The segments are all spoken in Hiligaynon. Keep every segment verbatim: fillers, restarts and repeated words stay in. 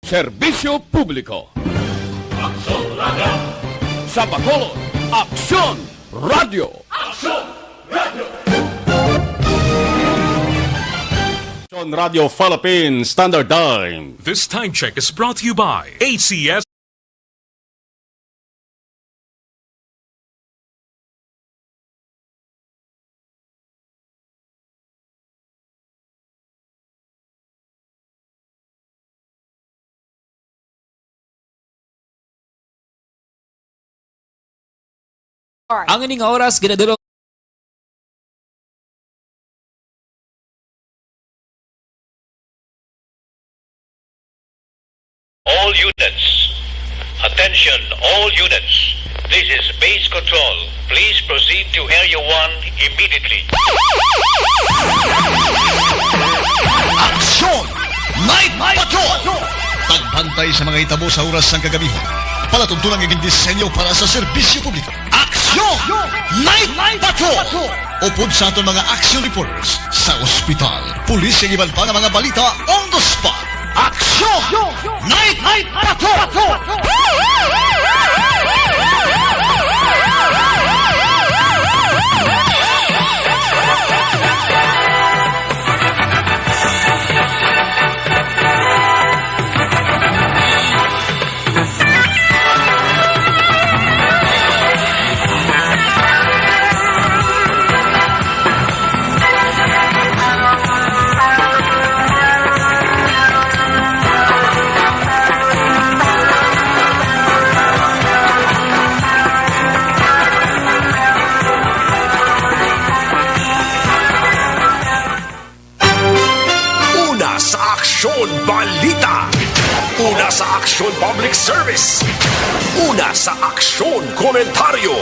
Serbisyo publiko. Aksyon Radio. Sa Bacolod, Aksyon Radio. Aksyon Radio. Aksyon Radio Philippine Standard Time. This time check is brought to you by A C S. Ang ining oras ginadulong All units. Attention, all units. This is Base Control. Please proceed to Area one immediately. Aksyon! Night Patrol! Pagbantay sa mga hitabo sa oras sang kagamihan. Palatuntunan nga gindisenyo para sa serbisyo publiko. Aksyon! Night Patrol! Upod sa aton mga action reporters sa ospital, pulis, kag iban pa nga mga balita on the spot. Aksyon! Night Patrol! Una sa Aksyon Balita. Una sa Aksyon Public Service. Una sa Aksyon Komentaryo.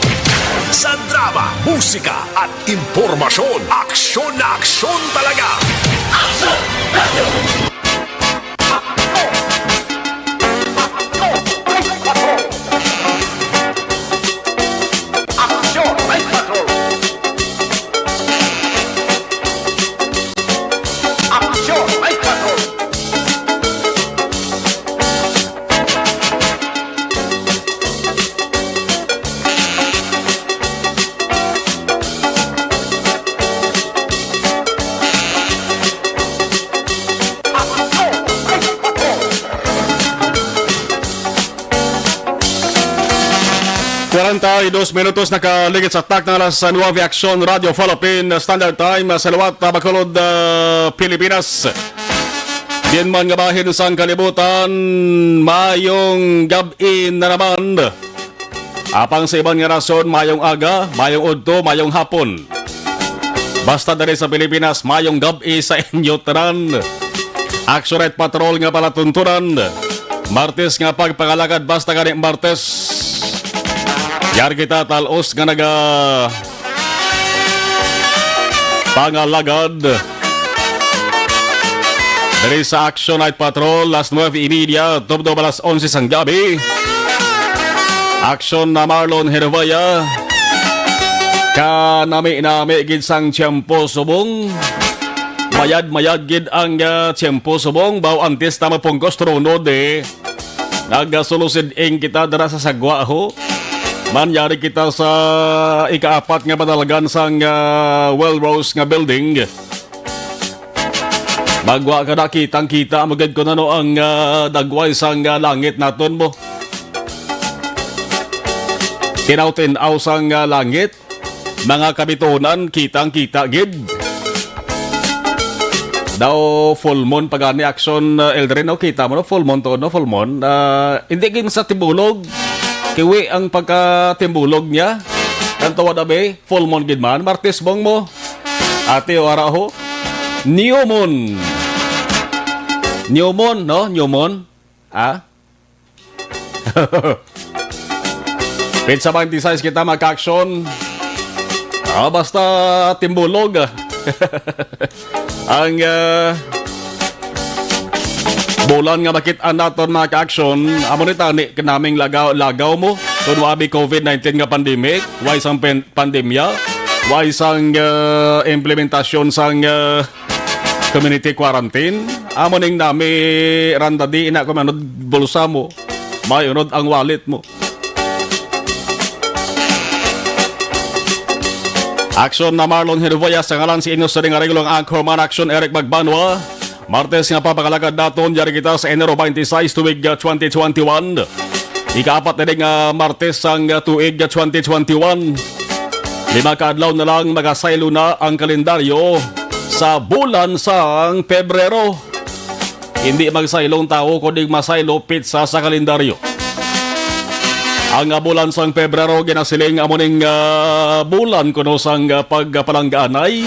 Sa drama, musika, at impormasyon, aksyon na aksyon talaga. Aksyon! Aksyon! May patrol! Aksyon! May patrol! Kwarenta y dos minutos nakaligid sa takna alas nuebe, Aksyon Radio Philippine Standard Time sa liwat, ah, Bacolod, ah, Pilipinas. Diin man nga bahin sang kalibutan, maayong gab-i na naman. Apang sa iban nga nasod, maayong aga, maayong udto, maayong hapon. Basta diri sa Pilipinas, maayong gab-i sa inyo tanan. Action Night Patrol nga palatuntunan. Martes nga pagpangalagad, basta gani Martes. Yari kita talos nga naga pangalagad. Diri sa Action Night Patrol, alas nuebe y media, tubtob alas onse sang gabi. Aksyon na Marlon Hervaya. Kanami-nami gid sang tiyempo subong. Mayad-mayad gid ang, ah, tiyempo subong. Baw antes ta mapungkos trono, de. Nagasulusid-ing kita dira sa sagwa, ho. Manyari kita sa ikaapat nga padalgan sang, ah, Well Rose nga building. Magwa ka na, kitang-kita mo gid kung ano ang, ah, dagway sang, ah, langit naton mo. Tinaw-tinaw sang, ah, langit, mga kabitunan, kitang-kita gid. Daw full moon pa gani, Action, ah, Eldrin, no? Kita mo, no? Full moon to, no? Full moon. Ah, hindi gid sa Timulog. Kiwi ang pagka-Timulog niya. Ang tawad, abi, full moon gid man. Martes bong mo. Ate, o ara ho. New moon. New moon, no? New moon. Ah? Petsa twenty-six kita, mga ka-aksyon. Ah, basta Timulog. Ang, ah, bulan nga makit-an naton, mga ka-aksyon, amo ni tani kanaming lagaw, lagaw mo. Kung wabi covid nineteen nga pandemic, way sang pen-, pandemya, way sang, ah, implementasyon sang, ah, community quarantine. Amo ning nami, Randa, di ina ko manod bulsa mo. May unod ang wallet mo. Action na Marlon Hervoya sa ngalan si inyo sa ring areglo ang anchorman. Action, Eric Magbanwa. Martes nga papakalagad naton, yari kita sa Enero twenty-six, tuig, ah, twenty twenty-one. Ikaapat na ding, ah, Martes sang, ah, tuig, ah, twenty twenty-one. Lima ka adlaw na lang magasaylo na ang kalendaryo sa bulan sang Pebrero. Hindi magsaylong tawo, kundi masaylo pitsa sa kalendaryo. Ang, ah, bulan sang Pebrero ginasiling amo ning, ah, bulan kuno sang, ah, pagpalanggaanay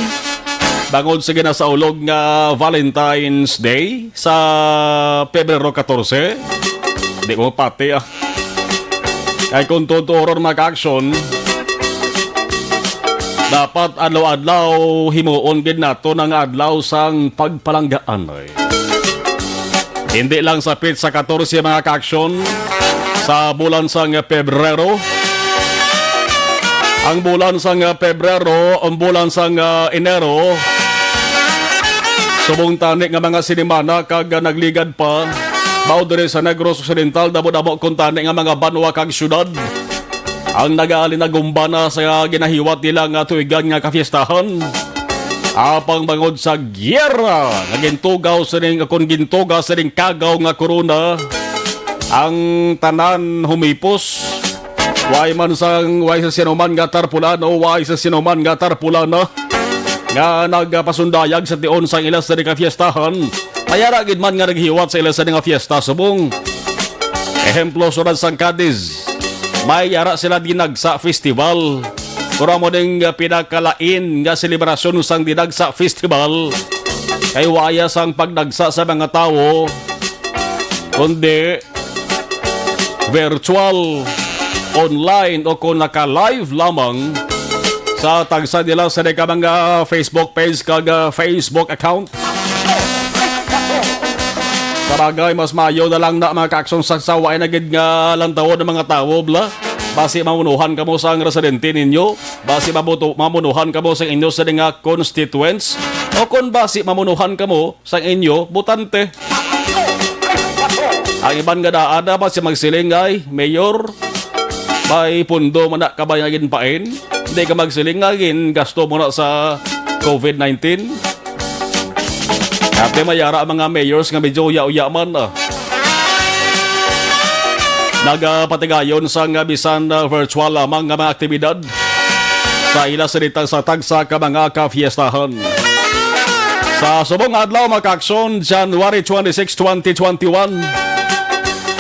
bangod sa ginasaulog nga Valentine's Day sa Pebrero katorse. Di ko pati, ah. Kay kung tuturon, mga ka-action, dapat adlaw-adlaw himuon gid nato nga adlaw sang pagpalanggaanay. Hindi lang sa pitsa katorse, mga ka-action, sa bulan sang Pebrero. Ang bulan sang Pebrero, ang bulan sang, ah, Enero, subong tani nga mga sinimana kag, ah, nagligad pa, mao diri sa Negros Occidental, damo-damo kuntani nga mga banwa kag syudad ang nagaalinagumbana sa ginahiwat nila nga tuigan nga kafiestahan. Apang bangod sa giyera nga gintugaw sining, kon gintuga sining kagaw nga korona, ang tanan humipos. Way man sang, way sa sinuman nga tarpulano, way sa sinuman nga tarpulana nga nagapasundayag sa tion sang ila sa kafiestahan. May ara gid man nga naghiwat sa ila sa nga fiesta subong, ehemplo, sulod sang Cadiz, may ara sila Dinagsa Festival. Pero amo ning, ah, pinakalain nga selebrasyon sang Dinagsa Festival kay waya sang pagdagsa sa mga tawo, kundi virtual, online, o kung naka-live lamang sa tagsa nila sa ka mga Facebook page kag, ah, Facebook account. Sa bagay, mas maayo na lang na, mga ka-action, sa, sa wala na gid nga lantawon ang mga tawo, bla. Basi mamunuhan kamo sang residente ninyo, basi mabuto-, mamunuhan kamo sa inyo sa nga constituents, o kon basi mamunuhan kamo sang inyo botante. Ang iban nga daan na basi magsiling ay, "Mayor, may pundo man na ka ba nga ginpain? Hindi ka magsiling nga gingasto mo na sa COVID nineteen." Ate, may ara mga mayors nga medyo uya-uya man, ah. Nagapatigayon sa nga bisan, ah, virtual lamang nga mga aktibidad sa ila sa ditang sa tagsa ka mga kafiestahan. Sa subong adlaw, mga ka-action, January twenty-six, twenty twenty-one.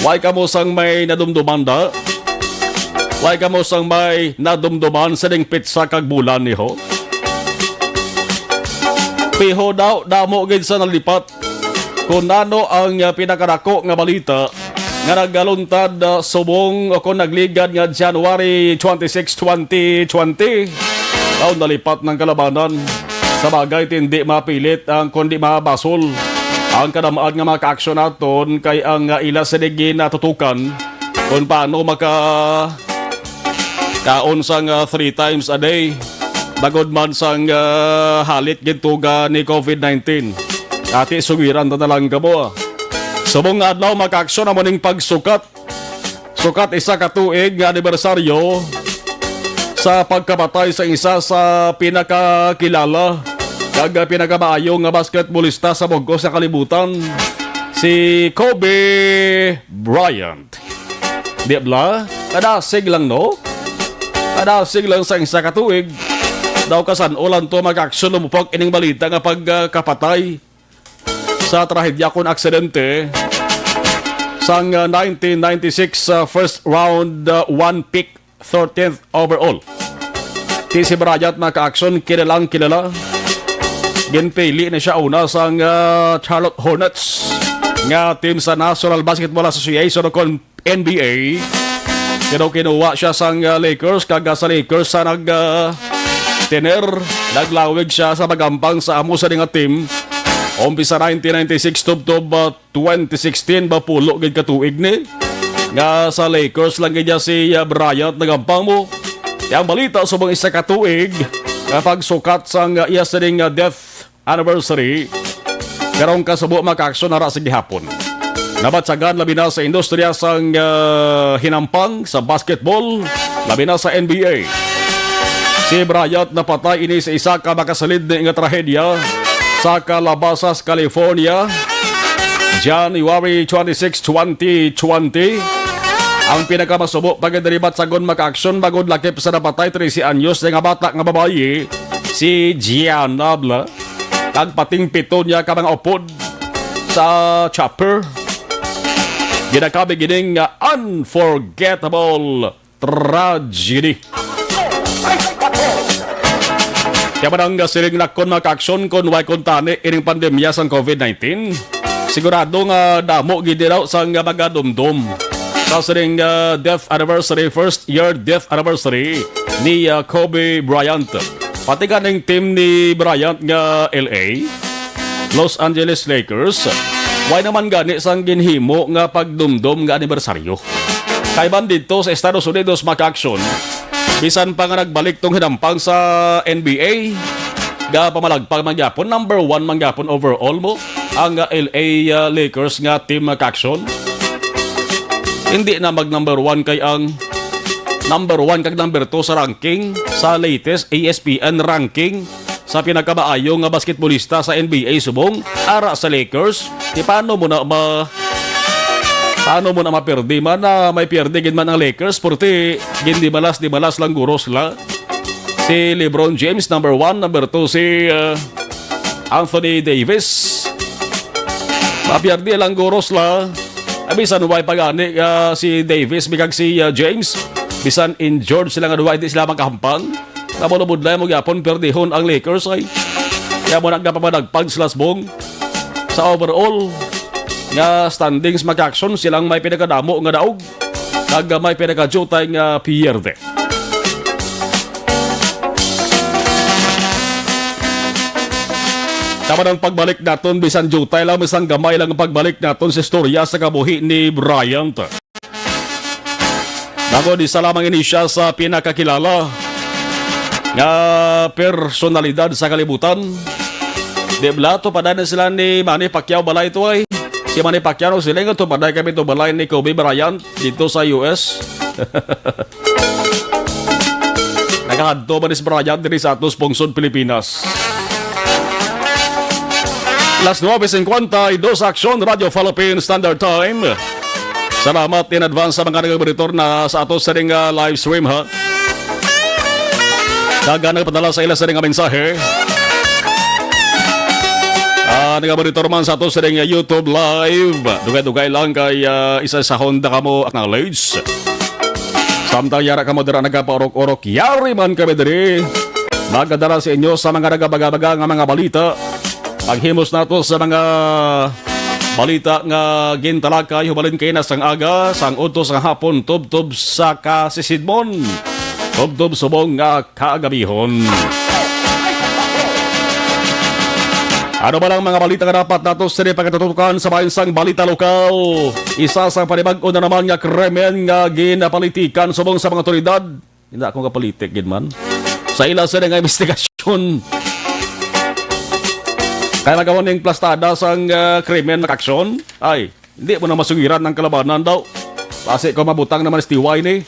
Way kamo sang may nadumduman da? Way kamo sang may nadumduman sa ding pitsa kag bulan niho? Piho daw, damo gid sa nalipat. Kung ano ang, ah, pinakadako nga balita nga nagaluntad, ah, subong o kung nagligad nga January twenty-six, twenty twenty, daw nalipat ng kalabanan. Sa bagay, hindi mapilit ang kundi mabasol ang kadamaan nga mga kaaksyon naton kay ang, ah, ila sa digi natutukan kung paano maka kaon sang, ah, three times a day, bangod man sang, ah, halit gintuga ni COVID nineteen. Ati, sugiran ta na lang kamo, ah. Subong nga adlaw, mga ka-aksyon, amo ning pagsukat. Sukat isa ka tuig nga anibersaryo sa pagkamatay sa isa sa pinakakilala kag pinakamaayo nga basketballista sa bug-os nga kalibutan, si Kobe Bryant. Di bala? Kadasig lang, no? Kadasig lang sa isa ka tuig. Daw kasan-o lang to mag-aksyon, lumupok ining balita nga pagkapatay sa trahedya kon aksidente sang, ah, nineteen ninety-six, ah, first round, ah, one pick, thirteenth overall. Ti si Bryant, mga ka-aksyon, kilalang kilala. Ginpili na siya una sang, ah, Charlotte Hornets nga team sa National Basketball Association o kon N B A. Pero kinuha siya sang, ah, Lakers, kag, ah, sa Lakers sa nag, ah, tener, naglawig siya sa pagampang sa amo sa nga team. Umpisa nineteen ninety-six tubtob, ah, twenty sixteen, ba, pulo gid ka tuig ni nga sa Lakers lang gid niya si, ah, Bryant nagampang mo. Kaya ang balita subong isa ka tuig nga pagsukat sang, ah, iya sining, ah, death anniversary. Pero ang kasubo, mga ka-aksyon, ara sa gihapon. Nabatyagan labi na sa industriya sang, ah, hinampang sa basketball, labi na sa N B A. Si Bryant napatay ini sa isa ka makasalidni nga trahedya sa Calabasas, California, January twenty-six, twenty twenty. Ang pinakamasubo pa gid diri, batyagon, mga ka-aksyon, bangod lakip sa napatay, trese anyos nga bata nga babayi, si Gianna Bla, kag pating pito niya ka mga upod sa chopper. Ginakabig ining, ah, unforgettable tragedy. Kaya man ang siling nakon, mga ka-aksyon, kung way kuntani ining pandemya sang covid nineteen, sigurado nga damo gid daw sang mga dumdom sa siling, ah, death anniversary, first year death anniversary ni, ah, Kobe Bryant. Pati kaning team ni Bryant nga L A, Los Angeles Lakers, way naman gani sang ginhimo nga pagdumdom nga anibersaryo. Kay man didto sa Estados Unidos, mga ka-aksyon, bisan pa nga nagbalik tong hinampang sa N B A, nga pamalagpag man gyapon, number one man gyapon overall mo ang, uh, L A, uh, Lakers nga team, mga ka-aksyon. Hindi na mag number one kay ang number one kag number two sa ranking sa latest E S P N ranking sa pinakamaayo nga basketbolista sa N B A subong ara sa Lakers. Di paano mo na ma-, paano mo na mapirdi man na may pirdi gid man ang Lakers, purti gindimalas-dimalas lang guro sila. Si LeBron James, number one, number two si, uh, Anthony Davis. Mapirdi lang guro sila. Ah, bisan way pa gani, ah, si Davis, bikag si, ah, James, bisan injured sila nga duha, hindi sila makahampang. Namulubudlay mo gyapon, perdihon ang Lakers, ay. Kaya mo nagkapamanagpag sila subong sa overall nga standings, mga ka-aksyon, silang may pinakadamo nga daog, kag may pinakajutay nga pierde. Tama ang pagbalik naton, bisan jutay lang, bisan gamay lang ang pagbalik naton sa istorya sa kabuhi ni Bryant. Bangod isa lamang ini siya sa pinakakilala nga personalidad sa kalibutan. Di bala, tupadan na sila ni Manny Pacquiao balay ito ay. Si Manny Pacquiao, sila nga tupadan kami ito balay ni Kobe Bryant dito sa U S. Nakahadto ba ni si Bryant diri sa atos pungsod Pilipinas? Las nuebe cincuenta y dos, Aksyon, Radyo Philippine Standard Time. Salamat in advance sa mga nagmonitor na sa ato sa ring, ah, live stream, ha. Kag, ah, nagpadala sa ila sa ring, ah, mensahe. Ah, nagmonitor man sa ato sa ring, ah, YouTube live. Dugay-dugay lang kay, ah, isa sa Honda kamo acknowledge. Samtang yara kamo dira nagapaurok-urok, yari man kami diri magadala sa inyo sa mga nagabaga-baga nga mga balita. Paghimos nato sa mga balita nga gintalakay, hubalin kay na sang aga, sang udto, sang hapon, tubtob sa kasisidmon, tubtob subong nga kaagabihon. Ano ba lang mga balita nga dapat nato sini pagkatutukan sa bahin sang balita lokal? Isa sa panibag-o na naman nga krimen nga ginapolitikan subong sa mga otoridad. Hindi ako kapolitik gid man. Sa ila sini nga investigasyon. Kaya nagawa ning plastada sang, ah, krimen, mga ka-aksyon. Ay, hindi mo na masugiran ang kalabanan daw. Basi ko mabutang naman sa T Y ni.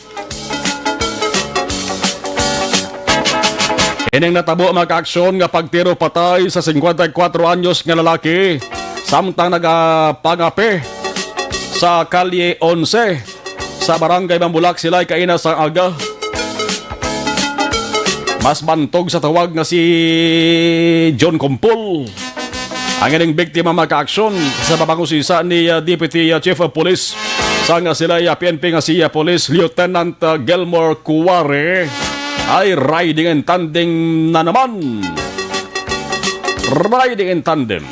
Ining natabo, mga ka-aksyon, nga pagtiro patay sa singkwenta y kuwatro anyos nga lalaki samtang nagapangape sa Kalye Onse sa Barangay Mambulak, Silay, kaina sang aga. Mas bantog sa tawag nga si John Compol. Ang ining biktima, mga ka-aksyon, sa pamangusisa ni, uh, Deputy, uh, Chief of Police sang, uh, Silay, uh, P N P nga si, uh, Police Lieutenant, uh, Gilmore Cuare, ay riding in tandem na naman. Riding in tandem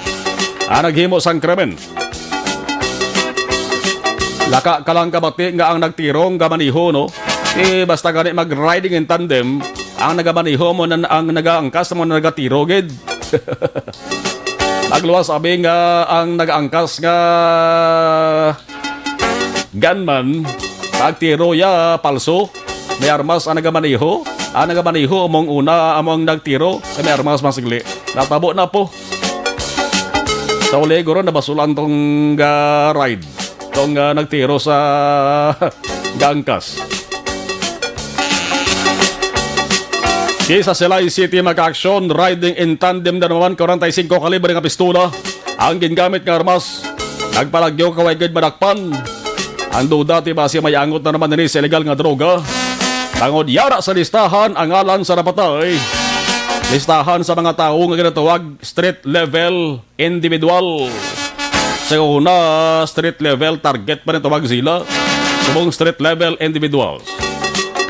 ang naghimo sang krimen. Laka ka lang kabati nga ang nagtiro ang gamaneho, no? Eh, basta gani mag-riding in tandem, ang nagamaneho mo na ang nagaangkas mo na nagatiro gid. Nagluwas abi nga ang nagaangkas nga gunman, nagtiro ya palso. May armas ang nagamaneho. Ang nagamaneho among una, among nagtiro, may armas masigli. Natabo na po. Sa uli, guro, nabasulan tong, ah, ride. Tong, ah, nagtiro sa gangkas. Di sa Silay City, mga ka-aksyon, riding in tandem na naman, forty-five kalibre nga pistola ang gingamit nga armas. Nagpalagyo ka way gid madakpan. Ang duda, ti basi may angot na naman ini sa illegal nga droga. Tangod yara sa listahan ang ngalan sa napatay. Listahan sa mga tawo nga ginatawag street level individual. Sa una, street level target pa rin tawag sila. Subong street level individual.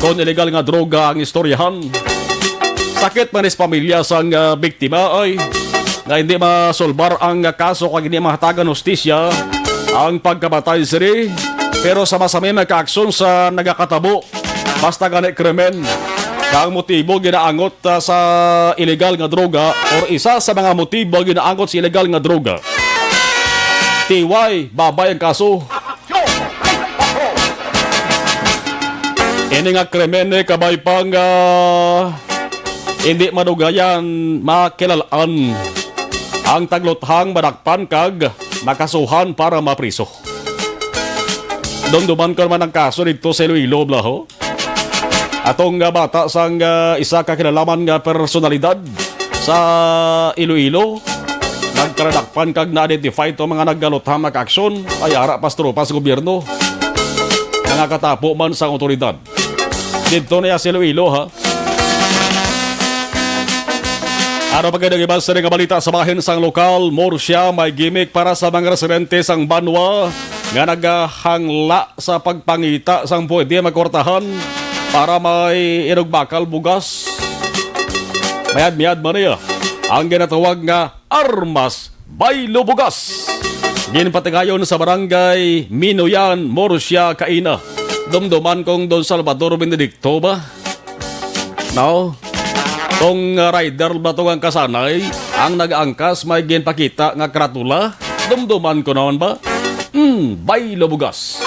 Kung illegal nga droga ang istoryahan, sakit man is pamilya sang, ah, biktima ay nga hindi masolbar ang kaso kag hindi mahatagan hustisya ang pagkamatay sini. Pero sa masami mga kaaksyon sa nagakatabo, basta gani krimen, nga ang motibo ginaangot, ah, sa illegal nga droga or isa sa mga motibo ginaangot sa illegal nga droga. Tiway, babay ang kaso. Ini nga krimen, eh, kabay pang, ah, hindi madugayan, makilalaan ang tagluthang madakpan kag makasuhan para mapriso. Dumduman ko naman ang kaso dito sa Iloilo, bla, ho. Atong, ah, bata sang, ah, isa ka kinalaman nga personalidad sa Iloilo, nagkaradakpan kag na-identify to mga naggaluthang makaaksyon, ay ara pas tropa sa gobyerno. Nangakatapo man sa awtoridad. Didto na ya sa Iloilo, ha? Ano pa kayo nag-iba sa nga balita sa bahin sang lokal? Murcia, may gimmick para sa mga residente sang banwa nga nagahangla sa pagpangita sang pwede makwartahan para may inugbakal bugas. Mayad-miyad man niya ang ginatawag nga Armas Baylo Bugas. Ginpatigayon sa barangay Minuyan, Murcia, kaina. Dumduman kong Don Salvador Benedicto ba? No? Tong, uh, rider ba to ang kasanay? Ang nag-angkas may ginpakita nga karatula? Dumduman ko naman ba? Hmm, Baylo Bugas.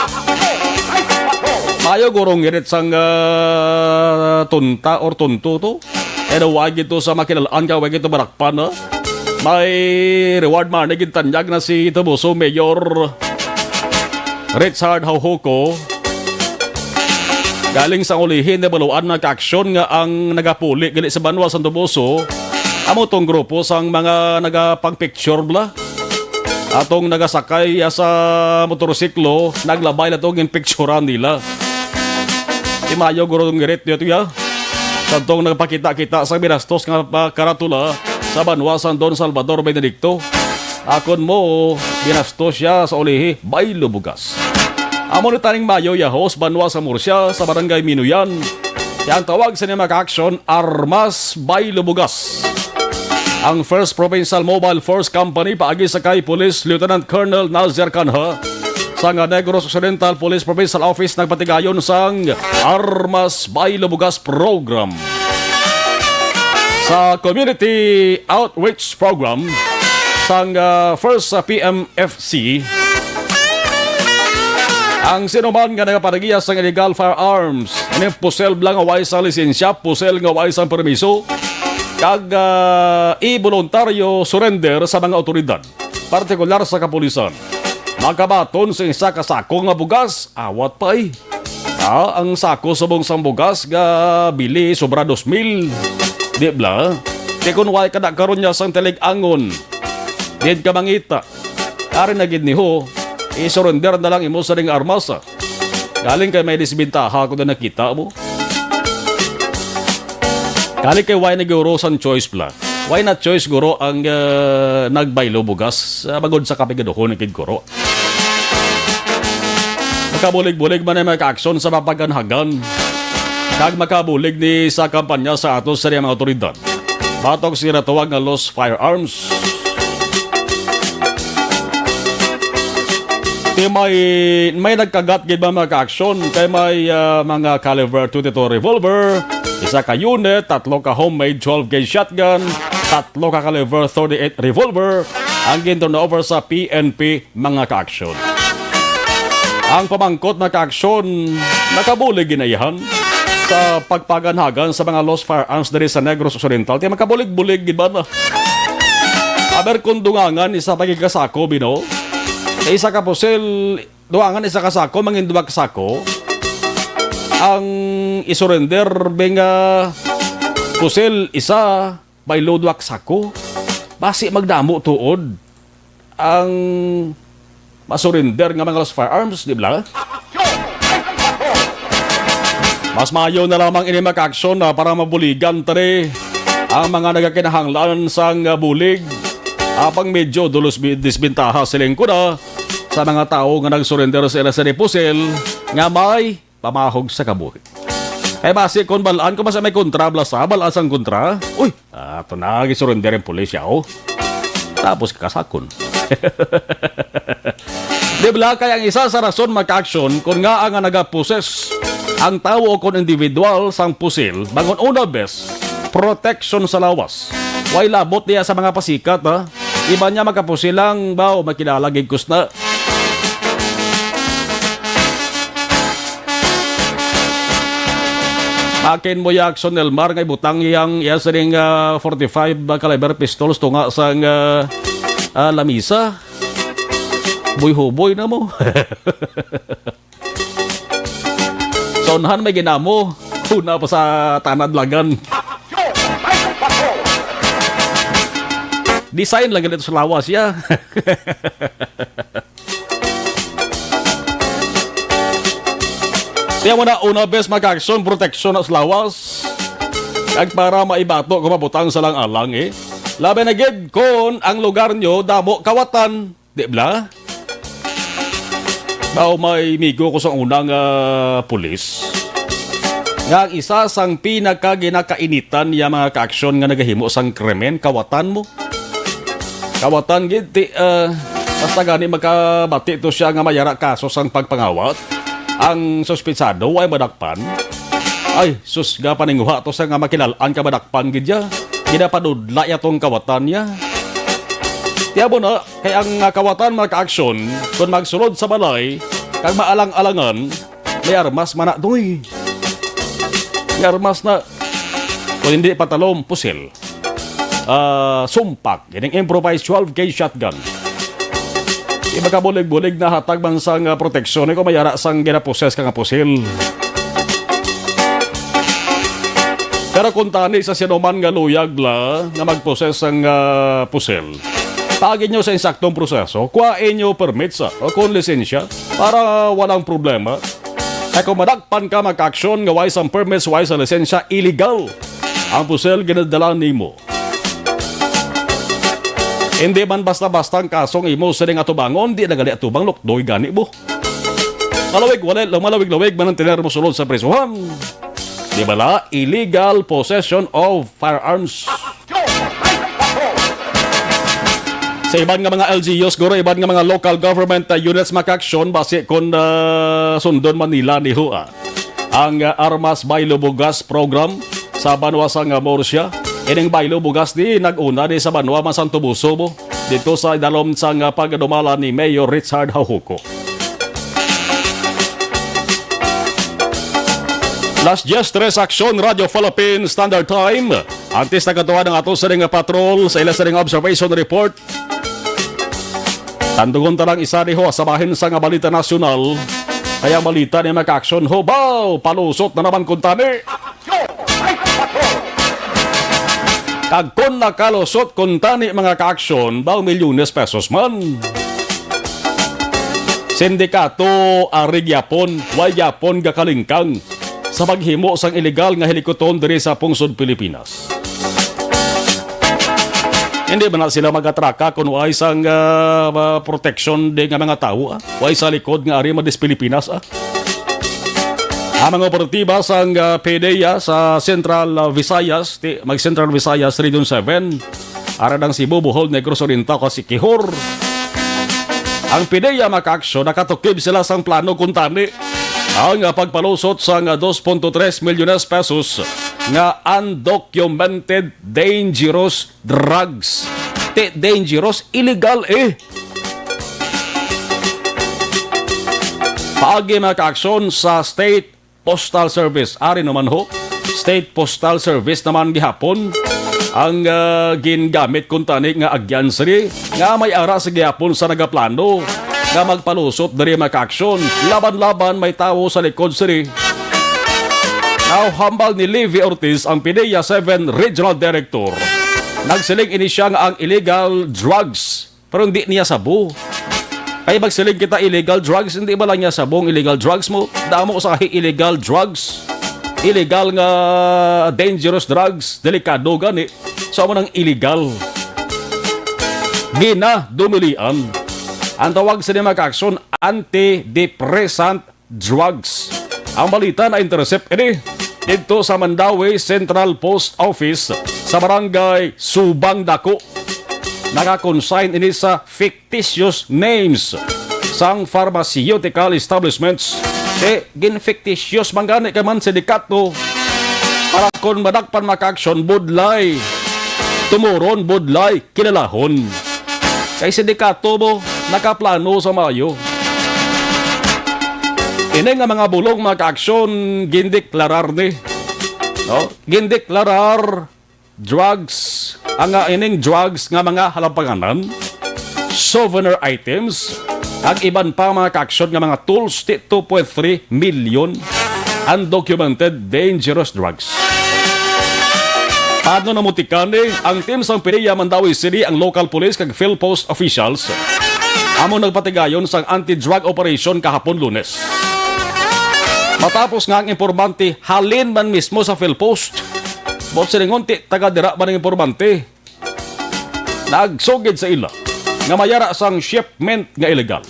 Mayo gurong ngirit sang, ah, tunta or tunto to. Ano, wag ito sa makilalaan ka, wag ito barakpan, ha? May reward money gintanyag na si Toboso Mayor Richard Haujoco. Galing sa ulihin, nabaluan na kaaksyon nga ang nagapuli gali sa banwa sa Toboso, amo tong grupo sang mga nagapang-picture bla. Atong nagasakay sa motorsiklo, naglabay na to ang picturan nila. Di mayo guro ang ngirit niyo, tuya. Sa tong nagpakita-kita sa binastos nga pa-, karatula sa banwa sang Don Salvador Benedicto. Akon mo, binastos siya sa ulihi, Baylo Bugas. Amo ni taning mayo, yahos, banwa sa Murcia, sa barangay Minuyan. Kaya ang tawag sa niyang mga aksyon, Armas Baylo Bugas. Ang First Provincial Mobile Force Company, paagi sa kay Police Lieutenant Colonel Nazir Canha, sa nga Negros Occidental Police Provincial Office, nagpatigayon sang Armas Baylo Bugas Program. Sa Community Outreach Program sang, ah, First, ah, P M F C, ang sinuman nga nagapanagiya sang illegal firearms, ini pusel bla nga way sang lisensya, pusel nga way sang permiso, kag, ah, i-voluntaryo surrender sa mga awtoridad, partikular sa kapulisan, makabaton sa isa ka sako nga bugas, awat pa, eh. Ah, ang sako subong sang bugas nga bili sobra dos mil. Di bla? Ti kun way ka na karon niya sang tilig-angon, diin ka mangita? Ari na gid ni ho, i-surrender na lang imo sa ding armas, ah. Galing kay may disbentaha ko na nakita mo. Galing kay way na guro sang choice bla. Why not choice guro ang, ah, nagbaylo bugas? Ah, magod sa kapigaduhon gid guro. Makabulig-bulig man ang mga kaaksyon sa mapaganhagan. Kag makabulig ni sa kampanya sa ato sa mga awtoridad. Batok sa ginatawag nga lost firearms. Kay may, may nagkagat gid ba mga kaaksyon? Kay may, ah, mga caliber twenty-two revolver, isa ka unit, tatlo ka homemade twelve gauge shotgun, tatlo ka caliber thirty-eight revolver, ang gin-turn over sa P N P mga kaaksyon. Ang pamangkot na kaaksyon, nakabulig ginaihan sa pagpaganhagan sa mga lost firearms diri sa Negros Occidental. Kaya makabulig-bulig gid ba na? Aber kung dungangan isa pa gid ka sako, bino. Sa isa ka pusil, dungangan isa ka sako, mangin duha ka sako. Ang isurrender bing, ah, pusil isa, baylo duha ka sako. Basi magdamo tuod ang masurrender nga mga lost firearms, di ba? Mas maayo na lamang ini, mga ka-aksyon, ah, para mabuligan tani ang mga nagakinahanglan sang, ah, bulig. Apang medyo dulos bi-, disbentaha siling ko na sa mga tawo nga nagsurrender sa ila sa pusil nga may pamahog sa kabuhi. Kay basi kon bal-an ko, basta may kontra, bala sa bal-an sang kontra. Uy, ato na, gisurrender ang pulis, yaw. Tapos kakasakon. Di ba, kay ang isa sa rason, mga ka-aksyon, kung nga ang nagaposes ang tawo o kon individual sang pusil, bangon una bes, protection sa lawas. Way labot niya sa mga pasikat, ha? Iba niya makapusil lang, baw, makilala gid kus na. Akin mo ya, Action Elmar, nga ibutang iyang, iya sining, ah, forty-five caliber pistols tunga sang, ah, ah, lamisa. Buy-huboy na mo. Sa unahan may ginamo, una pa sa tanad lagan. Design lang ganito sa lawas, ya. Kaya mo na, una bes, mga ka-aksyon, proteksyon na sa lawas. Kag para maibato kung mabutang sa lang alang, eh. Labi na gid kon ang lugar nyo damo kawatan, di bla? Daw may migo ko sa unang, ah, pulis nga ang isa sang pinakaginakainitan niya, mga ka-aksyon, nga nagahimo sang krimen, kawatan mo. Kawatan gid ti, ah, basta gani makabati to siya nga mayara kaso sang pagpangawat. Ang suspitsado way madakpan. Ay, sus, ga paninguha to sa nga makilalaan ka madakpan gid ya. Ginapadudla ya tong kawatan niya. Tiabo na, kay ang, ah, kawatan, mga ka-aksyon, kung magsulod sa balay, kag maalang-alangan, may armas man na, doy. May armas na, kung hindi patalom, pusil. Ah, sumpak, ining improvised twelve gauge shotgun. Di makabulig-bulig na hatag man sang, ah, proteksyon, eh, kung mayara sang ginaposes ka nga pusil. Pero kung tani sa sinuman nga luyag la nga magposes sang, ah, pusil, paagi nyo sa insaktong proseso, kuha inyo permit sa o kung lisensya para walang problema. Kay kung madakpan ka, mga ka-aksyon, nga way sang permits, way sang lisensya, illegal ang pusil ginadala nimo. Hindi man basta-basta ang kasong imo sining atubangon, di na gali atubang, lukdoy gani mo. Malawig, wala, malawig-lawig, manantener mo sulod sa prisuhan. Di bala? Illegal possession of firearms. Sa iban nga mga L G Us, guro, iban nga mga local government, uh, units, mga ka-aksyon, basi kon, uh, sundon man nila ni Hua ang, uh, Armas Baylo Bugas program sa banwa sang, uh, Murcia. Ining Baylo Bugas ni nag-una ni sa banwa man sang Tubuso mo dito sa idalom sang, uh, pagdumala ni Mayor Richard Haujuco. Las diez tres, Aksyon, Radyo Philippine Standard Time. Antes nagatuan ang ato sining patrol sa ila sining observation report. Tandugon ta lang isa diho sa bahin sa nga balita nasyonal. Kaya balita ni mga ka-aksyon, hubaw, palusot na naman kuntani. Kag kung nakalusot kuntani, mga ka-aksyon, baw milyones pesos man. Sindikato, ari gyapon, way gyapon gakalingkang sa paghimo sang iligal nga hilikoton diri sa pungsod Pilipinas. Hindi man na sila magatraka kung way sang, ah, ah, proteksyon di nga mga tawo, ah. Way sa likod nga ari madis Pilipinas, ah. Ang mga operatiba sang, ah, PDEA sa Central, ah, Visayas, ti-, mag Central Visayas Region seven, ara ng Cebu, Bohol, Negros Oriental, kag Siquijor. Ang PDEA, mga ka-aksyon, nakatukib sila sang plano kuntani ang, ah, pagpalusot sang, ah, dos punto tres milyones pesos nga undocumented dangerous drugs. Ti dangerous, illegal, eh. Paagi, mga ka-aksyon, sa State Postal Service. Ari naman ho, State Postal Service naman gihapon. ang, ah, gingamit kuntani nga agyan sini nga may ara sa gihapon sa nagaplano nga magpalusot diri, mga kaaksyon. Laban-laban may tawo sa likod sini. Now, hambal ni Levi Ortiz, ang PDEA seven Regional Director. Nagsiling ini siya nga ang illegal drugs, pero hindi niya sabo. Ay, magsiling kita illegal drugs, hindi ba lang niya sabo ang illegal drugs mo? Damo sa illegal drugs. Illegal nga dangerous drugs, delikado gani. So, amo nang illegal. Ginadumilian. Ang tawag sa mga kaaksyon, antidepressant drugs. Ang balita na-intercept ini didto sa Mandaue Central Post Office sa barangay Subang Dako. Naka-consign ini sa fictitious names sang pharmaceutical establishments. Ti, gin-fictitious man gani kay man sindikato para kon madakpan, mga kaaksyon, budlay tumuron, budlay kilalahon. Kay sindikato mo, nakaplano sa maayo. Ini nga mga bulong, mga kaaksyon, gindeklarar ni, no? Gindeklarar drugs, ang, ah, ining drugs nga mga halapanganan, souvenir items, ag iban pa, mga kaaksyon, nga mga tools, ti two point three million undocumented dangerous drugs. Paano namutikani ang team sang PDEA Mandaue City, ang local police kag PhilPost officials amo nagpatigayon sang anti-drug operation kahapon Lunes. Matapos nga ang impormante halin man mismo sa PhilPost, buot silingon ti taga dira man ang impormante, nagsugid sa ila nga may ara sang shipment nga illegal.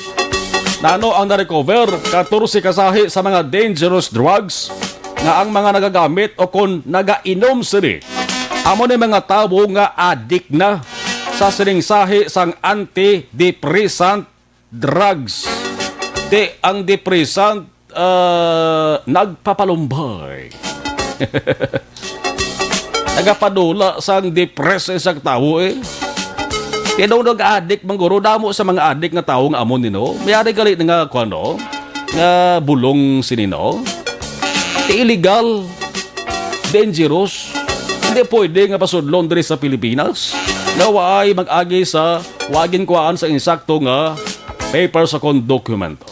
Nano ang na-recover? Katorse ka sahi sa mga dangerous drugs nga ang mga nagagamit o kon nagainom sini amo ni mga tawo nga adik na sa sining sahi sang antidepressant drugs. Ti ang depressant, ah, nagpapalumbay. Nagapadula sang depress sa isang tawo, eh. Kaya daw nag-adik, mangguro, damo sa mga adik nga tawo nga amo ni, no? May ari gali na nga, kuwan, no? Nga bulong sini, no? Ti illegal, dangerous. Hindi pwede nga pasudlon diri sa Pilipinas nga waay mag-agi sa, wa ginkuhaan sa insakto nga papers o kon dokumento.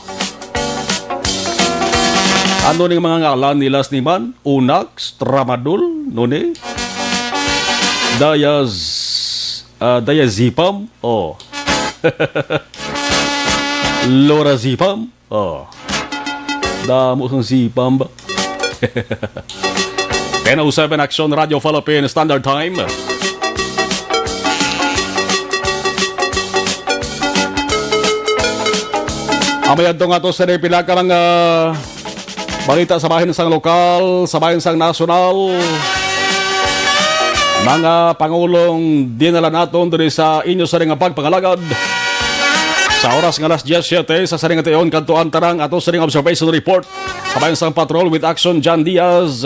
Ano ning mga ngalan nila sini man? Unax, Tramadol, no ni? Diaz-, ah, diazepam, oh. Lorazepam, oh. Damo sang zepam ba? Ten oh seven, Aksyon Radio Philippine Standard Time. Amay adto nga to sa pila ka mga balita sa bahin sang lokal, sa bahin sang nasyonal. Mga pangulong dinala naton diri sa inyo sa nga pagpangalagad. Sa oras nga alas diyes siyete sa sining tion, kadtuan ta ang ato sining observation report. Sa bahin sang Patrol with Action John Diaz.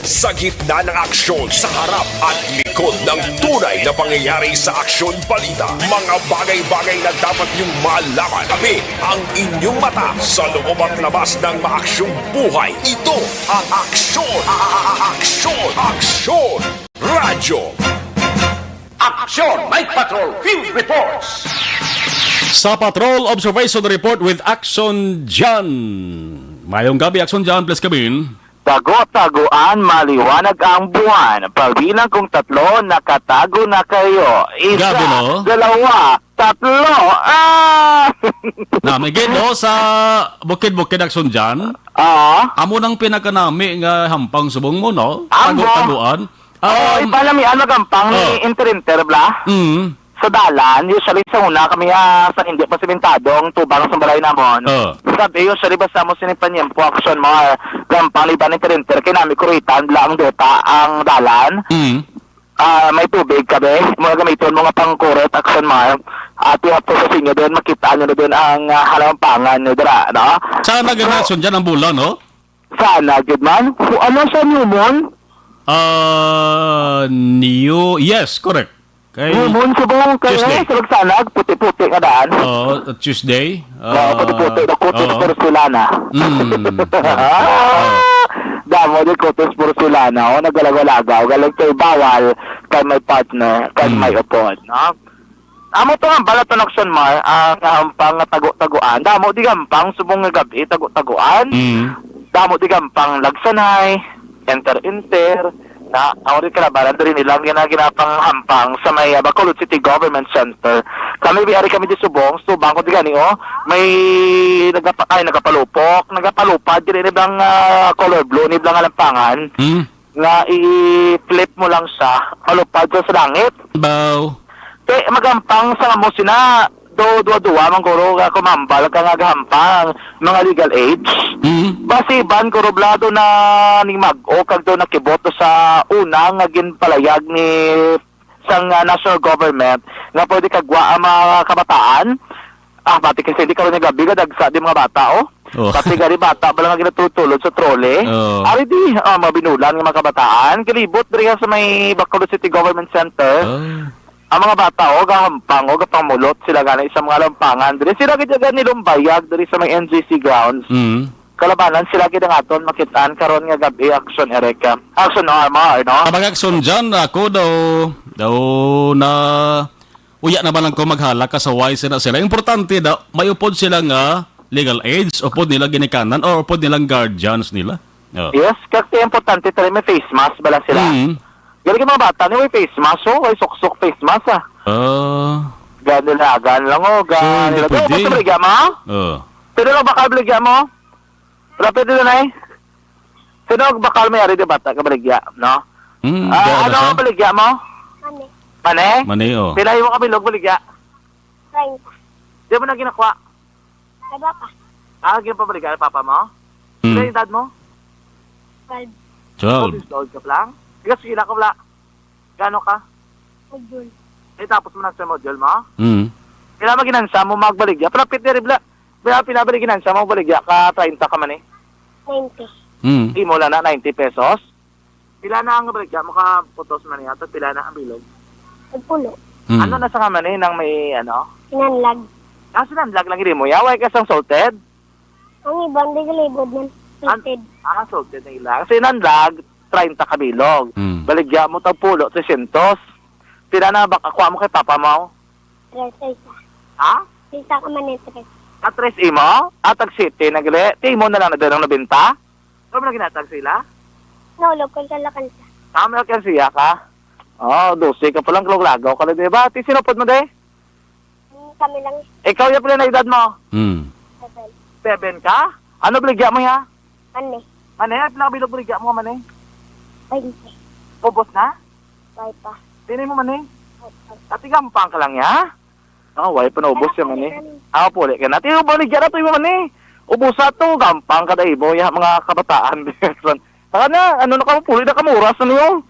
Sa gitna ng aksyon, sa harap at likod ng tunay na pangyayari sa Aksyon Balita, mga bagay-bagay na dapat niyong malaman. Kami ang inyong mata sa loob at labas ng maaksyong buhay. Ito ang Aksyon, a-, a-, a-, Aksyon, Aksyon Radyo. Aksyon, Night Patrol Field Reports. Sa Patrol Observation Report with Action John. Mayong gabi, Action John. Please come in. Tago-taguan, maliwanag ang buwan. Pagbilang kong tatlo, nakatago na kayo. Isa, Grabe, no? dalawa, tatlo. Ah! Na, may gid, no, sa Bukid-Bukid, Action John. Ah. Amo nang pinakanami nga hampang subong mo, no? Ambo. Tago-taguan. Oh, Um, ipanamian magampang ni oh. Interinter, bla? Mm. Sa dalan, usually sa una kami, ah, sa hindi pa simentado ang tubang sa balay namon. Oh. Sabi, usually basta mo sinipanyempo, action mo, ah, gampang liban ni Interinter, kay nami kuritan, bla, ang duta, ang dalan. Mm. Ah, may tubig kami, mga gamiton mo nga pangkurit, action mo. At you have to sa sinyo din, makita nyo na din ang, ah, halampangan nyo dira, no? Sana So, ganason dyan ang bulan, no? Sana, good man. Hu-, ano sa New Moon? Ah, New, yes, correct. Kay New Moon, subong kay Tuesday. Ay, sa Magsanag, puti-puti nga daan. Oo, Tuesday. Oo, Ah, puti-puti, the Cotes oo. Porcelana. Mm, correct. Oo. Damo ni Cotes Porcelana, oh, nagalagaw-lagaw. Galing kay bawal, kay may partner, kay Mm. may upod, no? Amo to nga bala to, Action Mar, ang hampang nga tago-taguan. Damo di hampang subong nga gab-i tago-taguan. Mm. Damo di hampang lagsanay, enter-enter, na ang uri kalabanan diri nila ang gina-, ginapanghampang sa may, ah, Bacolod City Government Center. Kami, biya rin kami di subong, subang ko di gani, oh. May nagapa-, ay, nagapalupok, nagapalupad, diri ni bang, ah, color blue, ni bang alampangan. Mm. Nga i-flip mo lang siya, malupad siya sa langit. Baw. Te, magampang sa mo sina, do, duwa-duwa man guro nga kumambal ka nga gahampang mga legal aids. Mm. Basi ban guro blado na ning mag-o kag do nakiboto sa una nga ginpalayag ni sang, ah, national government nga pwede kagwa ang mga kabataan. Ah, pati kasi di karon nga gabi, dagsa di mga bata, oh. Oh. Pati gani bata pa lang ang ginatulod-tulod sa trolley. Oh. Ari di, ah, mga binulan nga mga kabataan, kilibot diri sa may Bacolod City Government Center. Oh. Ang mga bata, oh, gahampang, oh, gapangmulot sila gani sa mga lampangan. Diri sila gid gani lumbayag diri sa may N G C grounds. Mm. Kalabanan sila gid ang aton makitaan karon nga gabi, Action Eric, ah, Action R M R, no? Kabag Action John, ako daw, daw na uya na ba lang ko maghalak ka sa wise na sila. Importante daw, may upod sila nga legal age, upod nila ginikanan, or upod nilang guardians nila. Oh. Yes, kasi importante tayo may face mask ba lang sila? Mm. Galing yung mga bata, ni may face mask, oh, may suksok face mask, ah. Ah. Gani lagan lang, oh, So, gani hindi lang. Oh, pwede. Gusto mo ligyan mo? Oh. Pwede lang ba ka baligya mo? Wala, pwede na, eh. Sino ang bakal may ari di bata ka baligya, no? Hmm, Ah, di ano na ang siya? baligya mo? Mani. Mani? Mani, oh. Pila yung kabilog baligya? Thanks. Di mo na ginakuha? Ay, baka. Ah, ginapabaligya ang papa mo? Hmm. Pila yung edad mo? Twelve. Twelve. Twelve years old ka pa lang? Ikaw, sige lang ka wala. Gano ka? Module. Eh, tapos mo na sa module mo? Hmm. Pila maginansya mo magbaligya? Palapit ni Ribla. Pila, pila ba ginansya mo baligya ka treinta ka man eh? Ninety. Hmm. Imo lang na ninety pesos? Pila na ang baligya mo ka putos man niya? At pila na ang bilog? Tagpulo. Hmm. Ano na sa ka man eh nang may ano? Sinanlag. Ah, sinanlag lang gid mo. Yaway ka sang salted? Ang iban, di galibod man. An- Salted. Ah, salted na ila. Sinanlag, treinta ka bilog. Hmm. Baligya mo tagpulo, trescientos. Pila na ba kakuha mo kay papa mo? Tres ay isa. Ha? Isa ka man yung tres. Ah, tres imo? Ah, tag siyete na gali. Ti imo na lang na doon ang nabenta? Ano mo na ginatag sila? No, local ka lakan siya. Ah, may alkansya ka? Oh, dose ka palang lagaw ka na, di ba? Ti sinupod mo, de? Hmm, kami lang. Ikaw, ya pala na edad mo? Hmm. Seven. Seven ka? Ano baligya mo, ya? Mani. Mani, pila bilog baligya mo, mani? Twenty. Ubos na? Way pa. Sino mo, mani? Opo. Ati gampang ka lang, ya? Ah, way pa naubos yung mani. Ah, puli ka na. Ti, baligya na to yung mani. Ubos na to, gampang ka na ibo, ya, mga kabataan. Saka na, ano na ka, puli na ka, oras na niyo.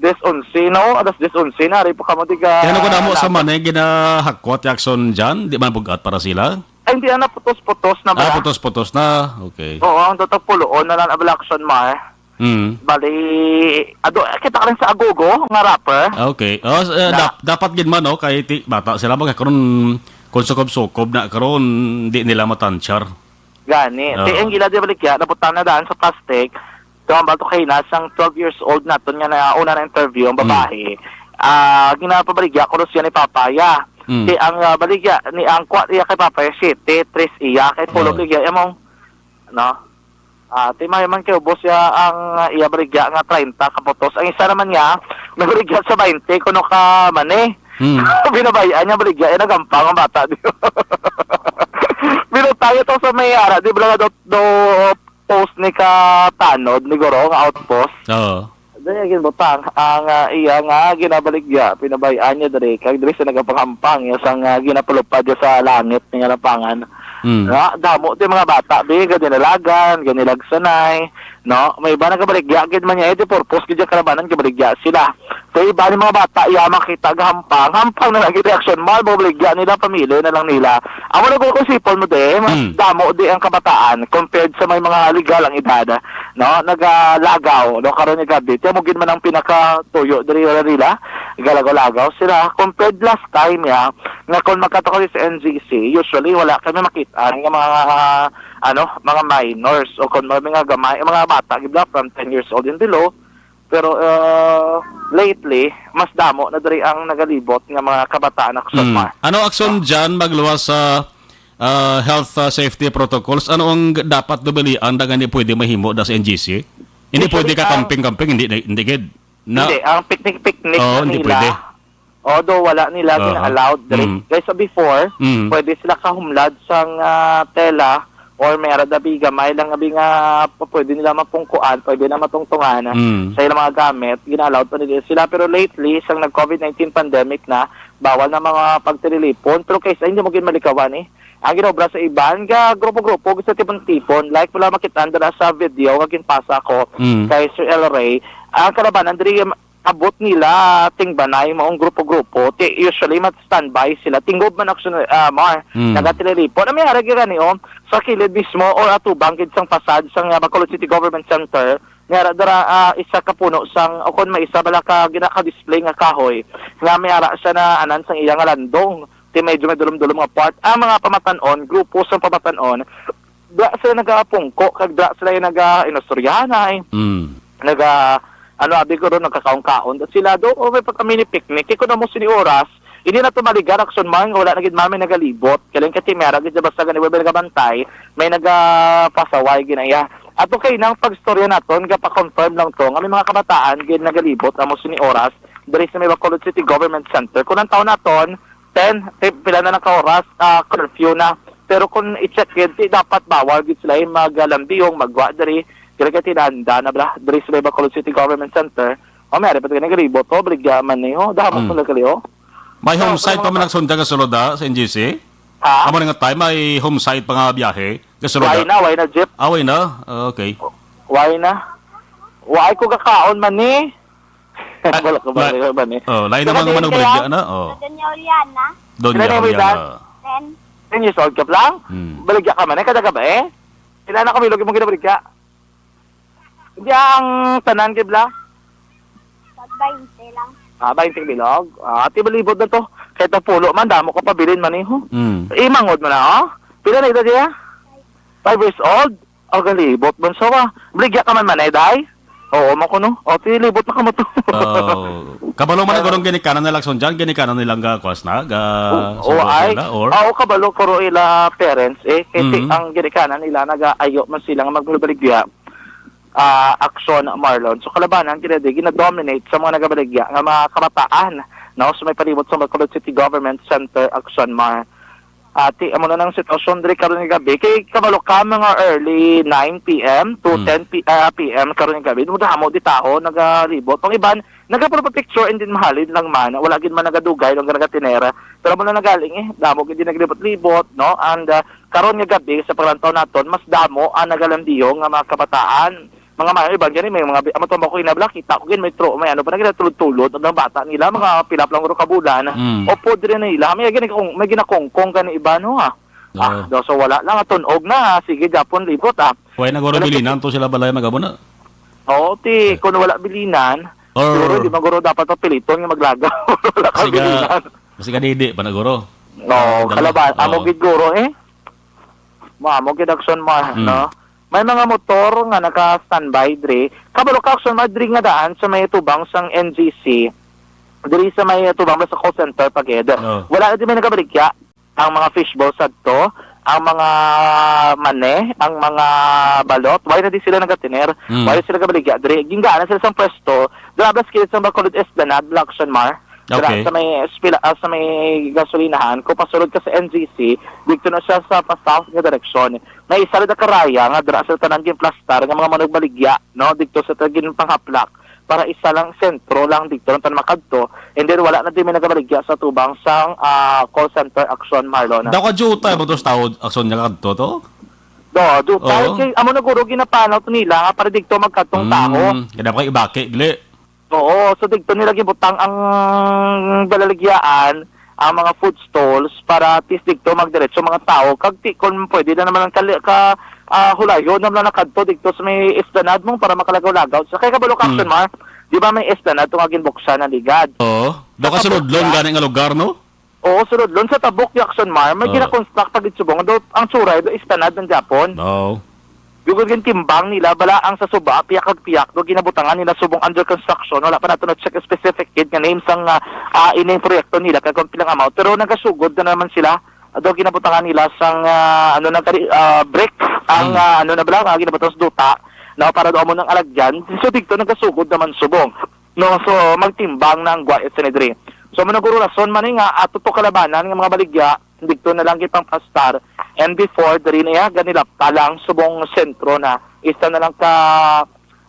Des onse, no? Alas des onse na, ari pa ka mo, tiga Kaya ano ko damo sa laban. Mani, ginahakwat, Jackson, dyan? Di man bugat para sila? Ay, hindi, ah, naputos-putos na Ah, bala. Putos-putos na. Okay. Oo, ang totoo puloon na lang ang action, Mar. Mm. Bali, ado, kita ka lang sa Agogo nga rapper. Ah, okay. Oh, s- eh, Na- dap- dapat gid man, no? Kay ti- bata sila, mga karon, kung sukob-sukob na karon, di nila matansyar. Gani. Oo. Ti, ang gila di balik ya, nabutang na daan sa plastic. Ito ang bato kay nasang twelve years old naton nga na una na interview ang Mm. babae. Ah, ginapabaligya ko siya ni Papa, ya. Mm. Ti, ang, ah, baligya, ni ang kwat iya kay Papa, ya, siyete, tres iya, kay pulo Oo. kay iya, emong, no? Ah, ti mayo man kay ubos ya ang, ah, iya baligya nga treinta ka putos. Ang isa naman niya, nabaligya sa bainte, kuno ka mani. Hmm. Binabayaan niya baligya, eh, nagampang ang bata, di ba? Pero tayo to sa may ara, di ba, do, do post ni ka tanod, ni Goro, nga outpost. Oo. Dahil ginbutang, ang, ah, iya nga ginabaligya, pinabayaan niya diri, kag diri sa nagapangampang, iya sang, ah, ginapalupad niya sa langit, ni nga lapangan. Mm. Na, damo ti mga bata, bi, gani nalagan, gani lagsanay, no? May iba nagabaligya gid man niya, eh, di purpose gid yung kalabanan, gabaligya sila. So, iba ni mga bata, iya makita, gahampang, hampang na lang gid reaksyon, mal, baligya nila, pamili na lang nila. Amo na kung sipon mo, di, mas Mm. damo di ang kabataan compared sa may mga legal ang edad, no? Nagalagaw, no? Karon nga gabi, tiyan mo gid man ang pinakatuyo, diri, wala nila, galagaw-lagaw sila. Compared last time, ya, nga kung magkataon sa N G C, usually wala kami makita nga mga, ano, mga minors o kung mga, mga gamay, mga bata gid lang from ten years old and below, Pero, ah, lately, mas damo na diri ang nagalibot nga mga kabataan, Aksyon, Mm. Mar. Ano aksyon dyan magluwas sa, ah, health, ah, safety protocols? Ano ang dapat dubilian na nga hindi pwede mahimo da sa N G C? Hindi Usually, pwede ka ang camping-camping, hindi, hindi gid. Na Hindi, ang picnic-picnic Oo, na hindi nila. pwede. Although wala nila Aha. gina-allowed diri. Mm. Kaysa before, Mm. pwede sila kahumlad sang, ah, tela or may ara dabi gamay lang abi nga pa-, pwede nila mapungkuan, pwede na matungtungan Mm. sa ilang mga gamit, gina-allowed pa nila sila. Pero lately, sang nag-COVID nineteen pandemic na, bawal na mga pagtililipon. Pero kaysa hindi mo gid malikawan eh. Ang ginobra sa iban, ga grupo-grupo, gusto tipon-tipon. Like wala makita dira sa video nga ginpasa ko Mm. kay Sir El Rey. Ang kalabanan diri, abot nila tingbanay maong grupo-grupo. Ti, usually, mat-standby sila. Tingob man ako sa, ah, Mar, Mm. nagatililipon. Ang may harag gani, oh, sa kilid mismo or atubang gid sang pasad sang, ah, Bacolod City Government Center, may ara dara, ah, isa ka puno sang, o kon may isa bala ka ginaka-display nga kahoy, nga may ara siya na anan sang iya nga landong. Ti medyo may dulom-dulom nga part. Ang mga pamatan-on, grupo sang pamatan-on, dira sila nagapungko, kag dira sila yung naga-inostoryahanay. Mm. Naga, ano, abi ko ron, nagkakaon-kaon. Dira sila do, o may pagka-mini picnic. Kay kung amo sini oras, hindi na to maligar, Aksyon, Mar, nga wala na gid man may nagalibot. Kaling kay may ara gid basta gani, may nagabantay, may nagapasaway, ginaya. Ato kay nang pagstorya naton, gapa-confirm lang to, nga may mga kabataan gid nagalibot, amo sini oras, diri sa may Bacolod City Government Center. Kung ang taon naton, ten, ti, pila na lang ka oras, ah, curfew na. Pero kung i-check gid, ti dapat bawal gid sila yung magalambiyong, magwa diri. Kaya kaya tinanda na bala, diri sa may Bacolod City Government Center. O, may ari pa ito nagalibot, oh, baligya man ni, oh, damo Mm. sila kali, oh. May Damo home site sila pa man mga nagsunod ka sulod, ah, sa N G C? Ha? Amo na nga time, may home site pa nga biyahe. Kasulod, Why ah. na? Why na, Jeep? Ah, why na? Ah, okay. Why na? Why ko gakaon man ni? Ah, Wala ko ma-, ba, ba ni? Oh, lain Saka naman din manong kaya, baligya na, oh. Doña Juliana. Doña Ilan na mo Juliana. edad? Ten. Ten years old ka pa lang? Hmm. Baligya ka man eh, kada ka ba eh? Ilan na kami, lagi mong ginabaligya? Hindi, ang tanan kay bla? Tag bainte lang. Ah, bainte bilog? Ah, ti balibot na to. Kahit ang pulo man, damo ka pabilin man eh, ho. Hmm. Imangod mo na, oh? Pila na edad niya? Five years old? Oh, galibot, bunso, ah. Baligya ka man man eh, day? Oo, mo kuno. O, ti libot na ka mo to. Oh, kabalo man Pero ang ginikanan nila, Aksyon, dyan, ginikanan nilang ga, kwas na, ga, O, o, ay. Sila, or? Oo, kabalo ko ro ila parents, eh. Kasi Mhm. ang ginikanan nila, nagaayo man sila nga magbaligya, ah, Aksyon, Marlon. So, kalabanan, kaya di, ginadominate sa mga nagabaligya nga mga kabataan, no? So, may palibot sa Bacolod City Government Center, Aksyon, Mar. Ati, amo na nang sitwasyon diri karon nga gabi. Kay kabalo ka, mga early nine p m to Hmm. ten p-, ah, p m karon nga gabi. Damo di tawo nagalibot. Ang iban, nagapuro pa picture and then mahalin lang man. Wala gid man nagadugay, lang nagatinera. Pero amo na nagaling eh. Damo gid naglibot-libot, no? And, ah, karon nga gabi, sa paglantaw naton, mas damo ang nagalandiyo nga mga kabataan. Mga ma-, iban gani, may mga bi-, amo to ba ko inabla, kita ko gid, may tro-, may ano pa na gid, tulod-tulod, ang mga bata nila, mga pila pa lang uro ka bulan. Mm. Opo, diri na ila, may gani kung, may ginakongkong gani iba, no, ha? Ah, Oo. daw, so wala lang, atun-og na, sige, Japon, libot, ah. Way na guro Wala bilinan to sila balay, magabo na. Oo, ti, Eh. kung wala bilinan, Or siguro, di man guro dapat papiliton nga maglagaw. Wala ka Kasi ka, bilinan. kasi ka didi pa na guro. Oo, Ah, dala. kalaban, amo Oo. gid guro, eh. Mo, amo gid Aksyon, Mar, Mm. no? May mga motor nga naka-standby diri. Kabalo ka, Aksyon, Mar, diri nga daan sa may tubang sang N G C. Diri sa may tubang sa call center pa gid. Oh. Wala na di may nagabaligya. Ang mga fishball sadto, ang mga mane, ang mga balot, wala na di sila nagatiner. Mm. Wala sila gabaligya diri. Ginggaan na sila sang pwesto. Grabe sa kilid sang Bacolod Esplanade, Aksyon, Mar. Dira Okay. sa may espila-, ah, sa may gasolinahan, kung pasulod ka sa N G C, dito na siya sa pa-south nga direksyon. May isa lang ka raya nga dira sa tanan ginplastar nga mga manugbaligya, no, dito sa tagin panghaplak para isa lang sentro lang dito lang tan makadto. And then wala na din may nagabaligya sa tubang sang, ah, call center Aksyon, Marlon. Daw ka jutay mo to sa tao, Aksyon, nga kadto to? Do, jutay Oo. kay amo na guro ginapanaw to nila nga para dito magkadtong Mm, tao. Kaya dapat kayo ibaki, gali. Oo, so digto nila gibutang ang balaligyaan, ang mga food stalls para at least digto magdiretso mga tao. Kag ti kon pwede na naman ang kali-, ka, ah, hulayon na lang nakadto digto sa may esplanade mo para makalagaw-lagaw. Sa kay kabalo ka, Mm. Aksyon, Mar, di ba may esplanade to nga ginbuksan na ligad? Oo. Daw Sa kasulod lang kabukya. gani nga lugar, no? Oo, sulod lon sa tabok, Aksyon, Mar, may Oo. gina-construct pa gid subong. Do, ang suray, do, esplanade ng Japon. Oo. Sugod gintimbang nila, bala ang sa suba, piyak kag piyak, do ginabutangan nila subong under construction. Wala pa nato na-check specific gid nga name sang, ah, ah, ining proyekto nila, kag kung pilang amount. Pero nagasugod na naman sila, do ginabutangan nila sang, ah, ano na kari, ah, brick, ang, Hmm. ah, ano na bala, ah, ginabutang sa duta, na para do amo nang alagyan. So, dito nagasugod naman subong. No, so, magtimbang na ang Guwa at Sanedri. So, manuguro rason man ni nga ato to kalabanan nga mga baligya, dito na lang gipangpastar. And before, diri na iya, ganila pa lang subong sentro na. Isa na lang ka,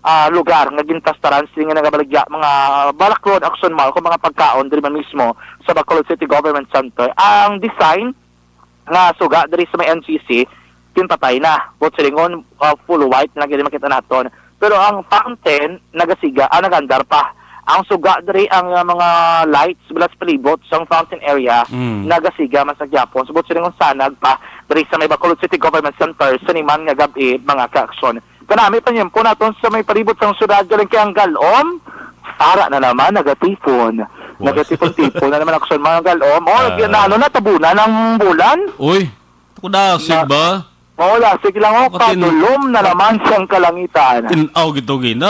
ah, lugar nga ginpastaran sila nga nagabaligya, mga balakron, action mall, kung mga pagkaon, diri man mismo sa Bacolod City Government Center. Ang design, nga suga diri sa may N C C, ginpatay na. Buot silingon, ah, full white na gid makita naton. Pero ang fountain nagasiga, ah, nagandar pa. Ang suga diri ang, ah, mga lights, bala sa palibot sang fountain area, Mm. nagasiga man sa gyapon. So, buot silingon sanag pa diri sa may Bacolod City Government Center sa niman nga gab-i, mga kaaksyon. Kanami pa niyan po naton sa may palibot sang syudad, galing kay ang Galom. Ara na naman, nagatipon. Wow. Nagatipon-tipon na naman, aksyon, mga Galom. Oh, Ah. na, ano, natabunan ang bulan. Uy, ako na, sig Na- ba? Oh, wala, sige lang, oh, Matin- kadulom na naman sang kalangitan. Tin-aw gito gina.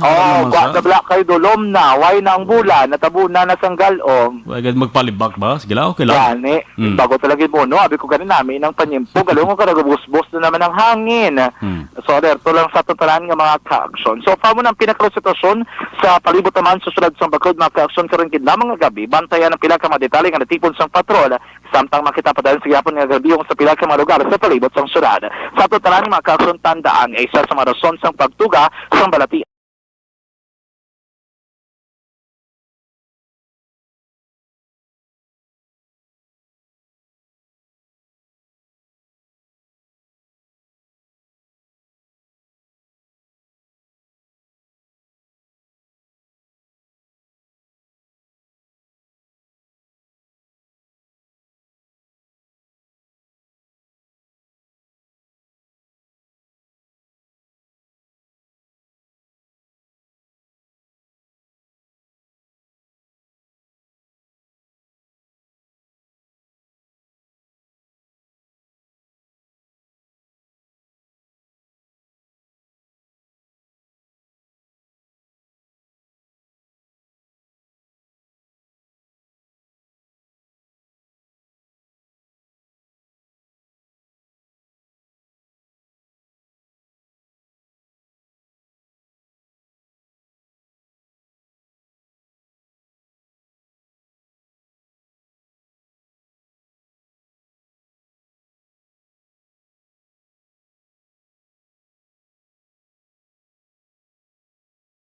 Ano Oh, naman wa sa? na bala kay dulom na, way na ang bulan, natabunan na sang Galom. Wa gid magpalibak ba? Sige lang, okay lang. Gani, Mm. bago talaga mo, no? Abi ko gani nami ng panyempo, galong ko, karagubos-bos na naman ang hangin. Mm. So, alerto lang sa totalan nga mga kaaksyon. So, pa mo ng pinakasitwasyon sa palibot naman sa sulod sang Bacolod, mga kaaksyon, karon gid lamang nga gabi, bantayan ang pila ka mga detalye nga natipon sang patrol, samtang makita pa dayon sa gihapon nga gabi sa pila ka mga lugar sa palibot sang syudad. Sa totalan, mga kaaksyon, tandaan nga isa sa mga rason sang pagtuga sang balati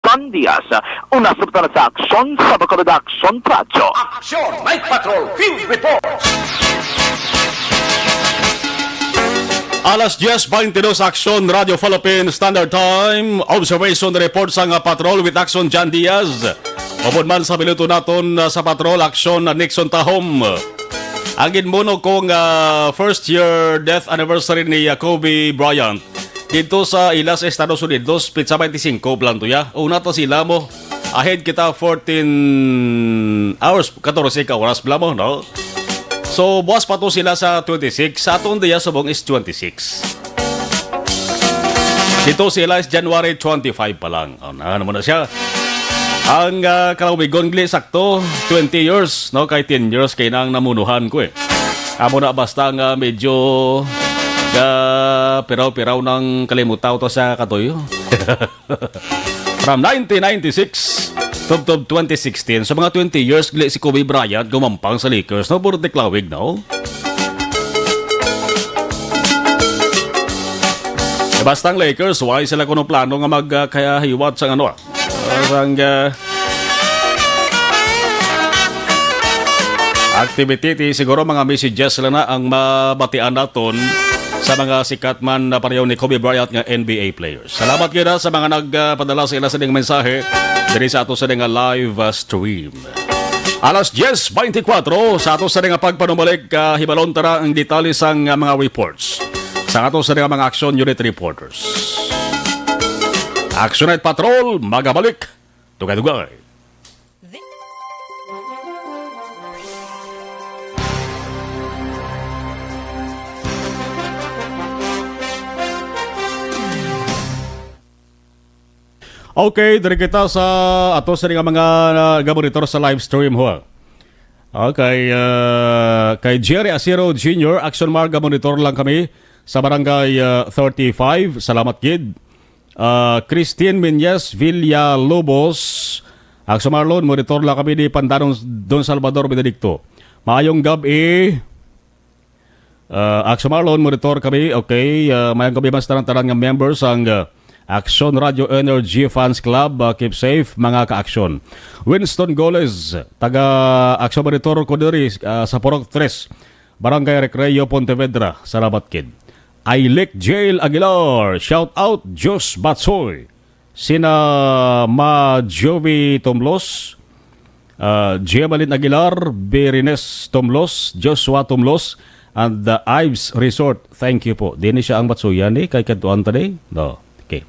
San Diaz, una sa butang sa aksyon sa Bacolod Aksyon Radyo. Aksyon, Night Patrol Field Report. Alas diez beintidos, Aksyon Radio Philippines Standard Time. Observation report sa nga patrol with Aksyon Jan Diaz. Upod man sa piloto naton, uh, sa patrol, Aksyon Nixon Tahom. Ang ginmuno ko nga first year death anniversary ni, uh, Kobe Bryant. Dito sa ila sa Estados Unidos, pitsa twenty-five pa lang to ya. Una to sila mo. Ahead kita fourteen hours, katorse ka oras pala mo, no? So, buwas pa to sila sa twenty-six. Sa aton diya subong is twenty-six. Dito sila is January twenty-five pa lang. Oh, na, ano mo na siya? Ang, ah, kalawigon, gli, sakto, twenty years, no? Kay ten years kay nang namunuhan ko, eh. Amo na basta nga medyo, ah, piraw-piraw ng kalimutaw to sa katuyo. From nineteen ninety-six tubtob twenty sixteen, sa mga twenty years, gli, si Kobe Bryant gumampang sa Lakers, no? Puro tiklawig, no? Eh, basta ang Lakers, why sila kuno plano nga mag, ah, kaya hiwat sa ano, ah? Ang, ah, activity, ti siguro mga messages lang na ang mabatian naton sa mga sikat man na pareho ni Kobe Bryant nga N B A players. Salamat gyud sa mga nagpadala sa ila sa ding mensahe diri sa ato sa ding live, ah, stream. Alas diez beintikwatro sa ato sa ding pagpanumalik, ah, hibalon tara ang detalye sang, ah, mga reports sa ato sa ding mga action unit reporters. Action Night Patrol, magabalik. Dugay-dugay. Okay, diri kita sa ato sa nga mga, ah, gamonitor sa live stream, ho. Okay, ah, kay Jerry Asiro Junior, Action Mar, gamonitor lang kami sa barangay, ah, thirty-five. Salamat gid. Ah, Christine Menyes Villalobos, Action Marlon, monitor lang kami di Pandanon, Don Salvador Benedicto. Maayong gab-i. Ah, Action Marlon, monitor kami. Okay, ah, mayang gabi man sa tanan-tanan nga members sang, ah, Action Radio Energy Fans Club. Ah, keep safe, mga ka-Action. Winston Goles, taga Action Monitor ko diri, ah, sa Purok Tres, Barangay Recreo, Pontevedra. Salamat kid. Ilic Jail Aguilar, shout out, Diyos Batsoy. Sina Ma Jovi Tomlos, ah, Jemalyn Aguilar, Berines Tomlos, Joshua Tomlos, and the Ives Resort. Thank you po. Dini siya ang Batsuyan, eh, kay kadtuan ta, eh. No. Okay.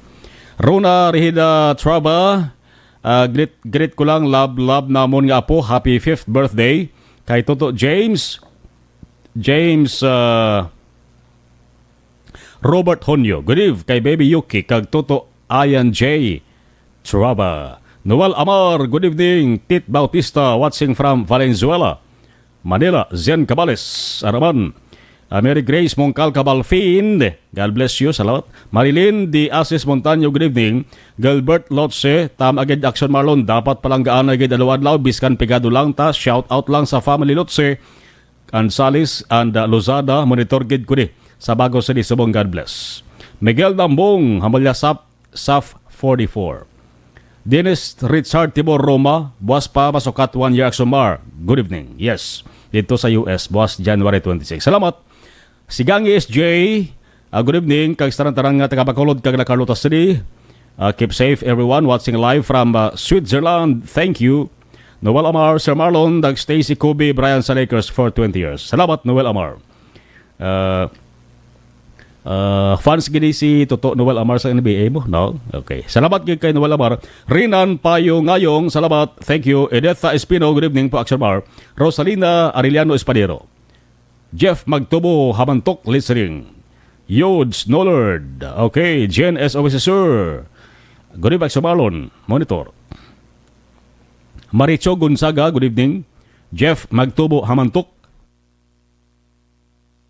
Rona Rehida Traba, ah, greet, greet ko lang, love, love namon nga apo. Happy fifth birthday kay Toto James. James, ah, Robert Honyo, good eve kay Baby Yuki kag Toto Ayan J. Traba. Noel Amar, good evening. Tit Bautista, watching from Valenzuela, Manila. Zen Cabales, Araman. Ah, Mary Grace Mongcal Cabalfin, God bless you, salamat. Marilyn de Asis Montaño, good evening. Gilbert Lotse, tam agad Action Marlon, dapat palanggaan na gid adlaw-adlaw, biskan pigado lang ta, shout out lang sa family Lotse. Anzales and, uh, Lozada, monitor gid ko di sa Bago City, Subong. God bless. Miguel Dambong, Hambalya Sap, Saf forty-four. Dennis Richard Tibor Roma, buwas pa masukat one year Action Mar. Good evening. Yes, dito sa U S, buwas January twenty-six. Salamat. Sigangi S J, uh, good evening. Kag sa tanan-tanan nga taga Bacolod kag La Carlota City. Uh, keep safe, everyone. Watching live from, uh, Switzerland. Thank you. Noel Amar, Sir Marlon, nag-stay si Kobe Bryant sa Lakers for twenty years. Salamat, Noel Amar. Uh, uh, fans gini si Toto Noel Amar sa N B A mo, no? Okay. Salamat gid kay Noel Amar. Rinan Payo Ngayong, salamat. Thank you. Edetha Espino, good evening po, Action Mar. Rosalina Arellano Espadero. Jeff Magtubo, Hamantok, listening. Yods Nolard. Okay, Jen S O S, sir. Good evening, Action Marlon. Monitor. Maricho Gonzaga, good evening. Jeff Magtubo, Hamantok.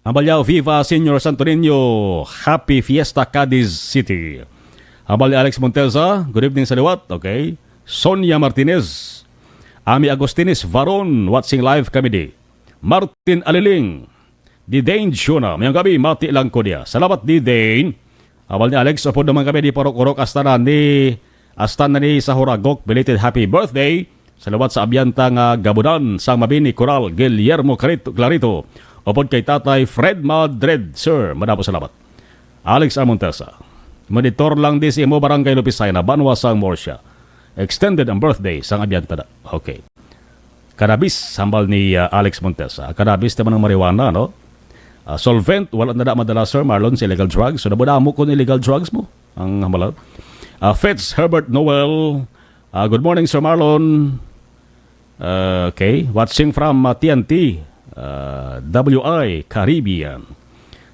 Hambalyaw, Viva Señor Santo Niño, Happy Fiesta, Cadiz City. Hambalyaw, Alex Monteza, good evening sa liwat. Okay. Sonia Martinez, Ami Agustines Varon, watching live kami di. Martin Aliling, di Dane Juna, mayong gabi, mati lang ko niya. Salamat di Dane. Abal ni Alex, upod naman kami di Purok Urok, hasta na ni, hasta na ni sa Huragok, belated happy birthday. Sa liwat sa Abianta nga Gabunan, sang Mabini, Coral, Guillermo Clarito, Clarito. Upod kay Tatay Fred Madrid, sir, madamo salamat. Alex Amontesa, monitor lang di sa imo barangay Lupisay na banwa sang Murcia. Extended ang birthday sang Abianta na. Okay. Cannabis, hambal ni, ah, Alex Montesa. Cannabis naman ang marijuana, no? Ah, solvent, wala na da madala, Sir Marlon, sa illegal drugs. So, nabudamo ko ng illegal drugs mo. Ang hambal. Ah, Fitz Herbert Noel. Ah, good morning, Sir Marlon. Ah, okay. Watching from, ah, T N T, ah, W I Caribbean.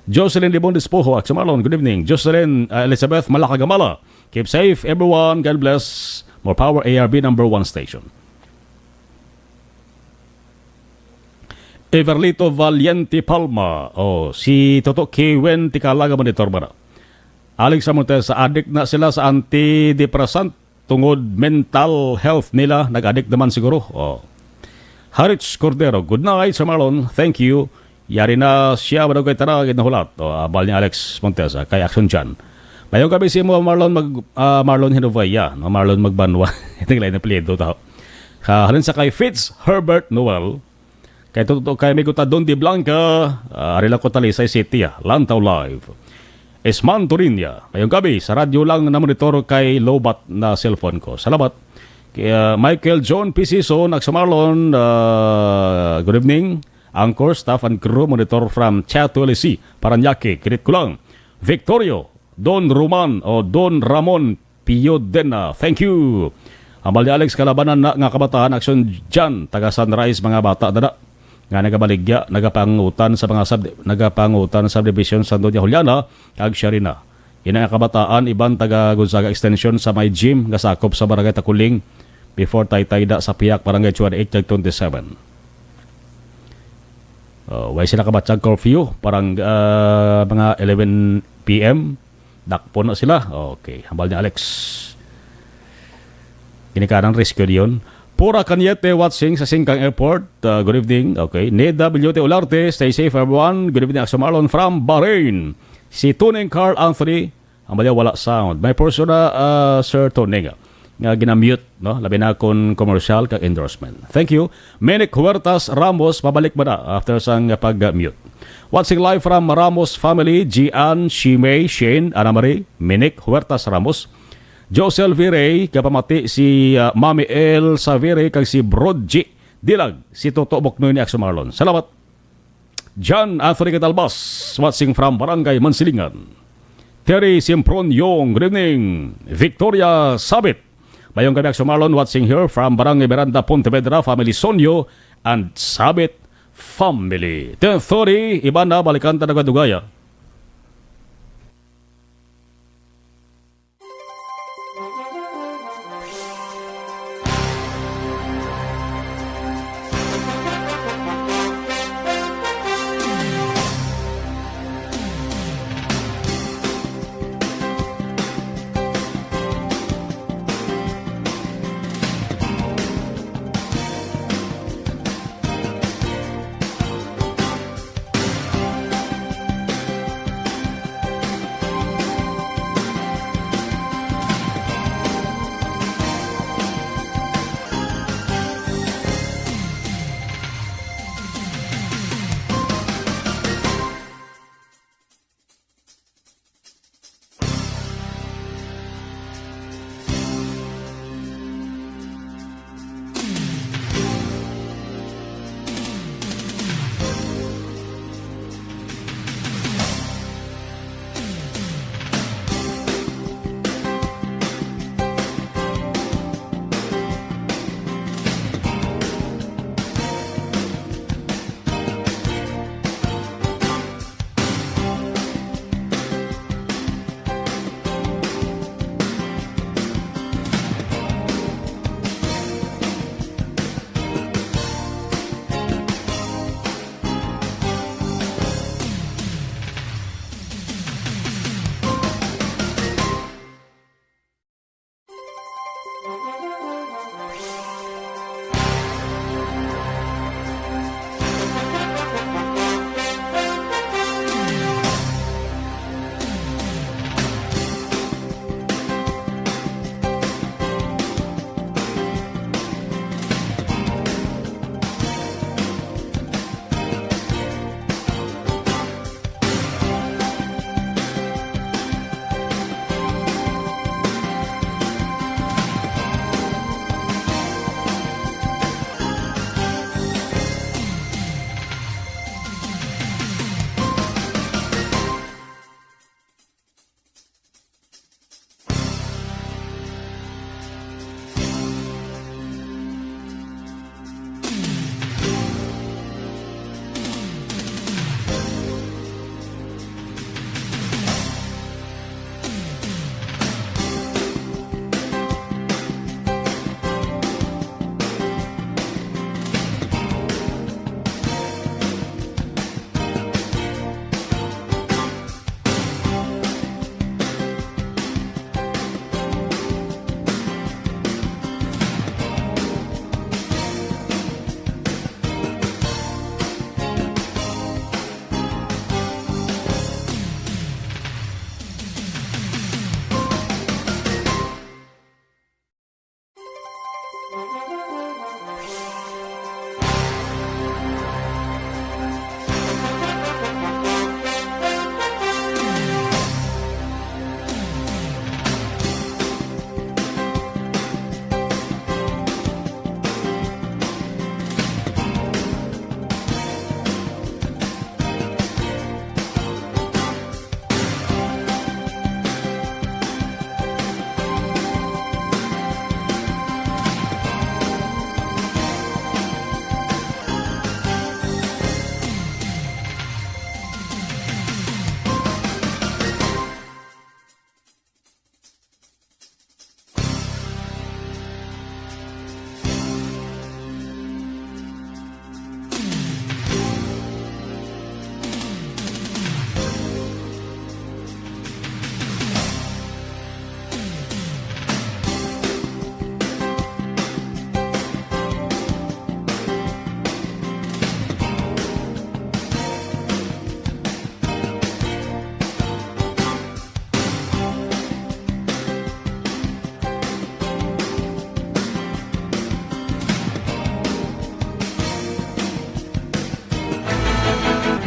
Jocelyn Libon Despojo, Sir Marlon, good evening. Jocelyn, ah, Elizabeth Malakagamala. Keep safe, everyone. God bless. More power, A R B number one station. Everlito Valiente Palma. Oh, si Toto Kiwen Tikalaga, monitor ba na? Alex Amontes, adik na sila sa antidepressant tungod mental health nila. Nag-adik naman siguro. Oh. Harich Cordero, good night, Sir Marlon. Thank you. Yari na siya, madugay tara, gid nahulat. O, abal ni Alex Montesa, kay Action Chan. Mayong gabi si mo, Marlon mag-, ah, Marlon Hinovaya, no? Marlon Magbanwa. Itong lain na apelyido, tao. Ah, halin sa kay Fitz Herbert Noel. Kay tuto kay amigo ta Don de Blanca, ah, ari lang ko Talisay City, ah. Lantaw Live. Esman Turinya, mayong gabi, sa radyo lang na monitor kay lobat na cellphone ko. Salamat. Kay, ah, Michael John P. Sison, Action Marlon, ah, good evening. Anchor, staff, and crew monitor from Chato, L C, Parañaque, greet ko lang. Victorio, Don Roman, o Don Ramon Pio Dena, thank you. Ambal ni Alex, kalabanan na nga kabataan, Action Jan, taga Sunrise, mga bata dada nga nagabaligya, nagapangutan sa mga sub-, nagapangutan sa subdivision sa Doña Juliana, kag siya rin na. Ina nga kabataan, iban taga Gonzaga Extension sa may gym nga sakop sa Barangay Takuling, before Taytayda sa Piak, Barangay twenty-eight kag twenty-seven. Oh, way sila kabatyag curfew, parang, ah, mga eleven P M. Dakpon na sila. Okay, hambal ni Alex. Ginikanan rescue diyon. Pura Cañete watching sa Singkang Airport. Uh, good evening. Okay. Ned W T Olarte, stay safe, everyone. Good evening, Axel Marlon from Bahrain. Si Tuning Carl Anthony, ang baliw wala sound. May portion na, uh, Sir Tuning, nga ginamute, no? Labi na kung commercial kag endorsement. Thank you. Minik Huertas Ramos, pabalik ba na after sang pag-mute? Watching live from Ramos family, Gian, Shimei, Shane, Ana Marie, Minik Huertas Ramos, Josel Virey, kapamati si, ah, Mami El Savire, kag si Brodji Dilag, si Toto Buknoy ni Axel Marlon. Salamat. John Anthony Catalbas, watching from Barangay Mansilingan. Terry Simpron Yong, good evening. Victoria Sabit, mayong gabi, Axel Marlon, watching here from Barangay Miranda, Pontevedra, family Sonyo and Sabit family. Ten thirty, iban na, balikan ta na kadugaya.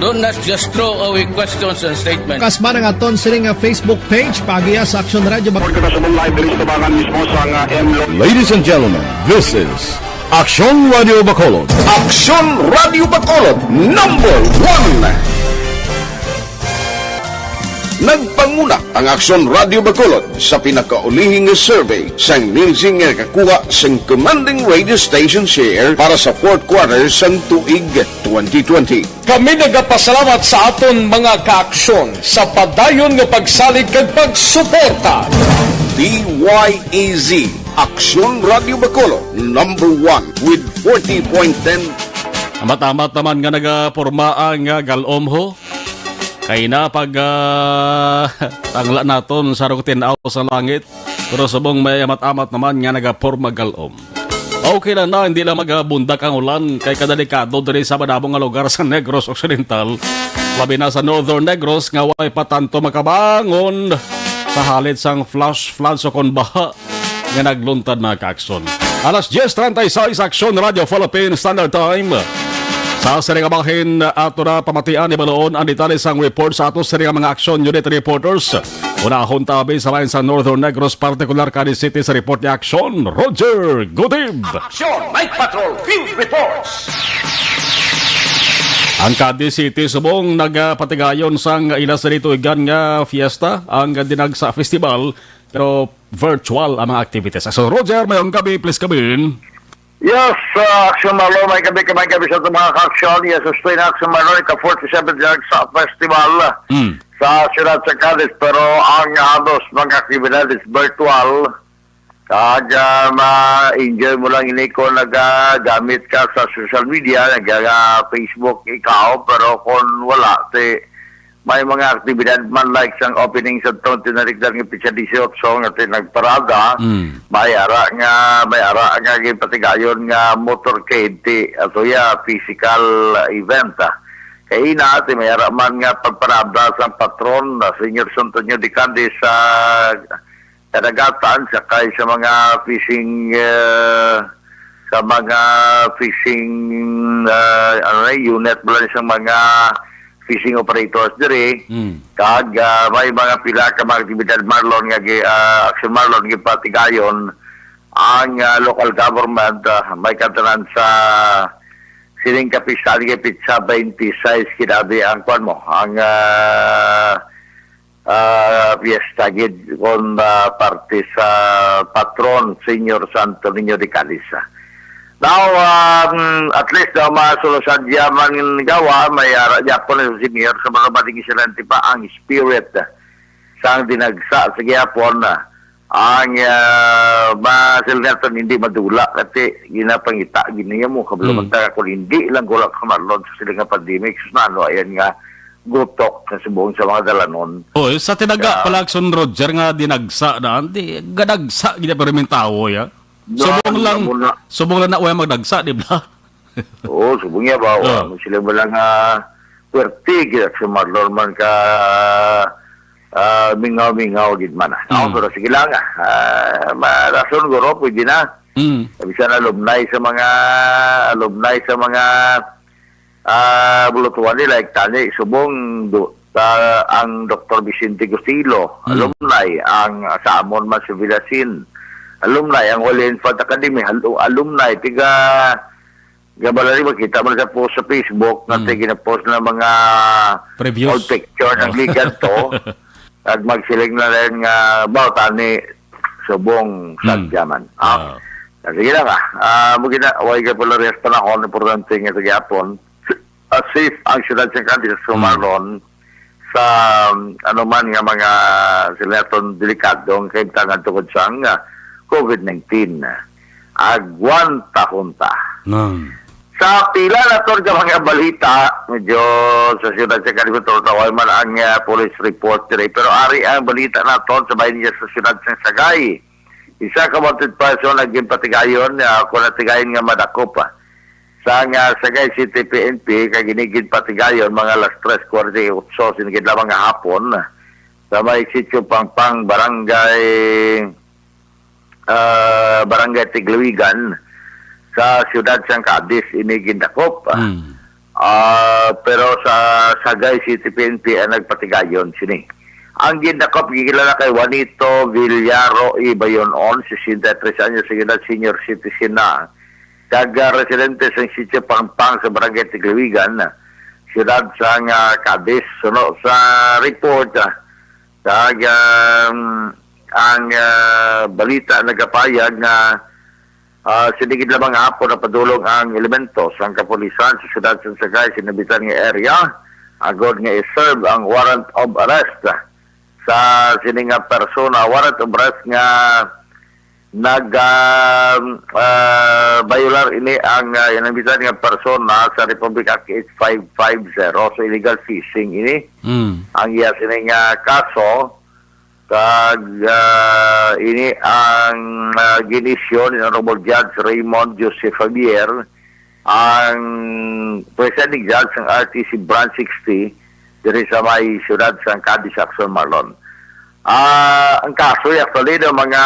Do not just throw away questions and statements. Kasma nga aton sini nga Facebook page, paagiha sa Aksyon Radio Bacolod. Kita sa live diri sa tubangan mismo sa nga M Lo- Ladies and gentlemen, this is Aksyon Radio Bacolod. Aksyon Radio Bacolod, number one. Nagpanguna ang Aksyon Radio Bacolod sa pinakaulihing nga survey sang Nielsen nga nakakuha sang commanding radio station share para sa fourth quarter sang tuig twenty twenty. Kami nagapasalamat sa aton mga kaaksyon sa padayon nga pagsalig kag pagsuporta. D Y E Z, Aksyon Radio Bacolod, number one with forty point ten. Amat-amat naman nga nagaporma ang, ah, galom ho. Kay na pag, ah, tangla naton sa rugtin-aw sa langit. Pero subong may amat-amat naman nga nagaporma galom. Okay lang na, hindi lang magabundak ang ulan kay kadelikado diri sa madamo nga lugar sa Negros Occidental, labi na sa Northern Negros nga way pa tanto makabangon sa halit sang flash floods o kon baha nga nagluntad, mga kaaksyon. Alas diyes treinta y seis, Aksyon Radio Philippine Standard Time. Sa sini nga bahin, ato na pamatian ni Baloon ang detalye sang report sa ato sini nga mga Aksyon Unit reporters. Unahon ta abi sa bahin sa Northern Negros, partikular Cadiz City, sa report ni Aksyon Roger Gutib. Action Night Patrol Field Reports. Ang Cadiz City subong nagapatigayon sang ila sa dituigan nga fiesta, ang Dinagsa Festival, pero virtual ang mga activities. So, Roger, mayong gabi, please come in. Yes, uh, Action Marlon, may gabi ka, may gabi sa itong mga ka-action. Yes, sustain Action Marlon, ika forty-seven Dinagsa Festival Mm. sa siyudad sa Cadiz, pero ang halos mga aktibidad is virtual. Kag, ah, ma-enjoy mo lang ini kung nagagamit ka sa social media, naga-, Facebook ikaw, pero kung wala, ti, may mga aktibidad man like sang opening sa tong tinarikdan nga petsa disiotso nga ti nagparada, Mm. may ara nga, may ara nga ginpatigayon nga motorcade ti ato ya physical event, ah. Kay ina, ti may ara man nga pagparada sang patron, ah, Señor Santo Niño de Cadiz sa kadagatan, sakay sa mga fishing, eh, sa mga fishing, eh, ano na, unit mo lang sa mga fishing operators diri. Mm. Kag, ah, may mga pila ka mga aktibidad, Marlon, nga gi-, ah, Action Marlon, gipatigayon ang, ah, local government, ah, may kantanan sa sining kapistahan kay petsa twenty-six, kinabi ang kwan mo, ang, ah, ah, fiesta gid kon, ah, parte sa patron, Señor Santo Niño de Cadiz. Now, um, at least daw masulusan diya man gawa, may ara diya po na si Mayor sa mga bating isilante pa ang spirit sang dinagsa sa gihapon, ah, ang, ah, masilnatan hindi madula kasi ginapangita giniya mo kabalo Mm. man ta kung hindi lang gulak sa Marlon sa sila nga pandemic, sus, nano ayan nga gutok sa subong sa mga dalanon. Oh, sa tinaga Kaya pala, Action Roger, nga dinagsa na, di, gadagsa gid ang pirming tawo, ya. Na, Subong ano lang, na muna? Subong lang na way magdagsa, di ba? Oo, subong niya ba? Oh. Wa mo sila wala nga puwerte, gid sa Marlon man ka, ah, mingaw-mingaw gid man, ah. No? Mm. Pero sige lang, ah. Ah, ma-, rason, guro, pwede na. Mm. Bisan alumni sa mga, alumni sa mga, ah, bulutuan nila, like tani, subong do, sa, ang Doktor Vicente Gustilo, Mm. alumni, ang sa amon man si Villasin, alumni, ang Holy Infant Academy, al-, alumni, tiga, gabalari, makita mo na sa post sa Facebook, nga Mm. ti ginapost na mga Previews. old picture ng Oh. ligan to. At magsiling na rin nga, "Baw, tani, subong, Hmm. sadya man." Ah. Ah. Ah, sige lang, ah. Ah, mo gina-, way ka pala riyas panahon, importante nga sa gihapon. Ah, safe ang siyudad sa Cadiz, Hmm. sumaron sa, um, anuman nga mga sila itong delikadong kaimtangan tungod sa nga covid nineteen. Agwanta hunta. Hmm. Sa pila na to ka mga balita, medyo sa siyudad sa Cadiz, taway man ang, ah, police report diri. Pero ari ang balita naton sa bahin niya sa siyudad sa Sagay. Isa ka wanted person ang ginpatigayon, ah, kung natigayon nga madakop, ah, sa nga Sagay City P N P, kay gini ginpatigayon mga alas tres kwarenta y ocho, sinigid lamang nga hapon, sa may Sitio Pangpang, Barangay ah, Barangay Tigluigan sa siyudad sang Cadiz ini gindakop. Mm. Ah, pero sa Sagay City P N P ang nagpatigayon sini. Ang gindakop gikilala kay Juanito Villaro Ibayonon, sesenta y tres anyos sa edad, senior citizen na, kag, ah, residente sa Sitio Pangpang sa Barangay Tigliwigan, siyudad sang, ah, Cadiz. Suno sa report, ah, kag, um, ang, ah, balita nagapayag nga, ah, sini gid lamang nga hapon napadulong ang elemento sang kapulisan sa siyudad sa Sagay sa nabitan nga area agod nga i-serve ang warrant of arrest sa sini nga persona, warrant of arrest nga nag, ah, ah, bayular ini ang, ah, inambitan nga persona sa Republic Act eight five five zero. So, illegal fishing ini Mm. ang iya sini nga kaso. Kag, ah, ini ang, ah, ginisyo ni Honorable Judge Raymond Joseph Javier, ang presiding judge sang R T C Branch sixty diri sa may siyudad sang Cadiz, Action Marlon. Ah, ang kaso ay actually daw mga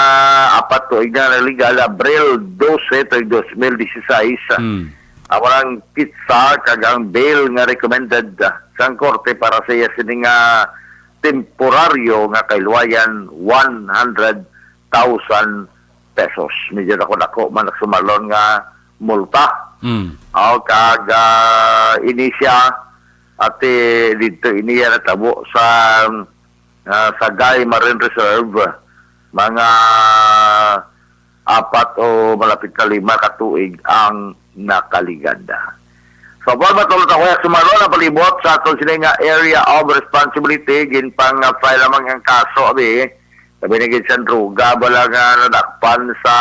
apat tuig na naligal, Abril dose tuig dos mil dieciséis. Hmm. Amo ang pitsa kag ang bail nga recommended, ah, sang korte para sa iya sini nga temporaryo nga kaluwayan, one hundred thousand pesos. Medyo dako-dako man, Action Marlon, nga multa. Hmm. O, kag, ah, ini siya, ati, didto ini iya natabo sa, ah, Sagay Marine Reserve, mga apat o malapit na lima ka tuig ang nakaligad. So, buwan matulog ako, Action Marlon, ang palibot sa aton sini nga area of responsibility, ginpang-file lamang ang kaso, abi, sabi na gid sa droga, bala nga nadakpan sa,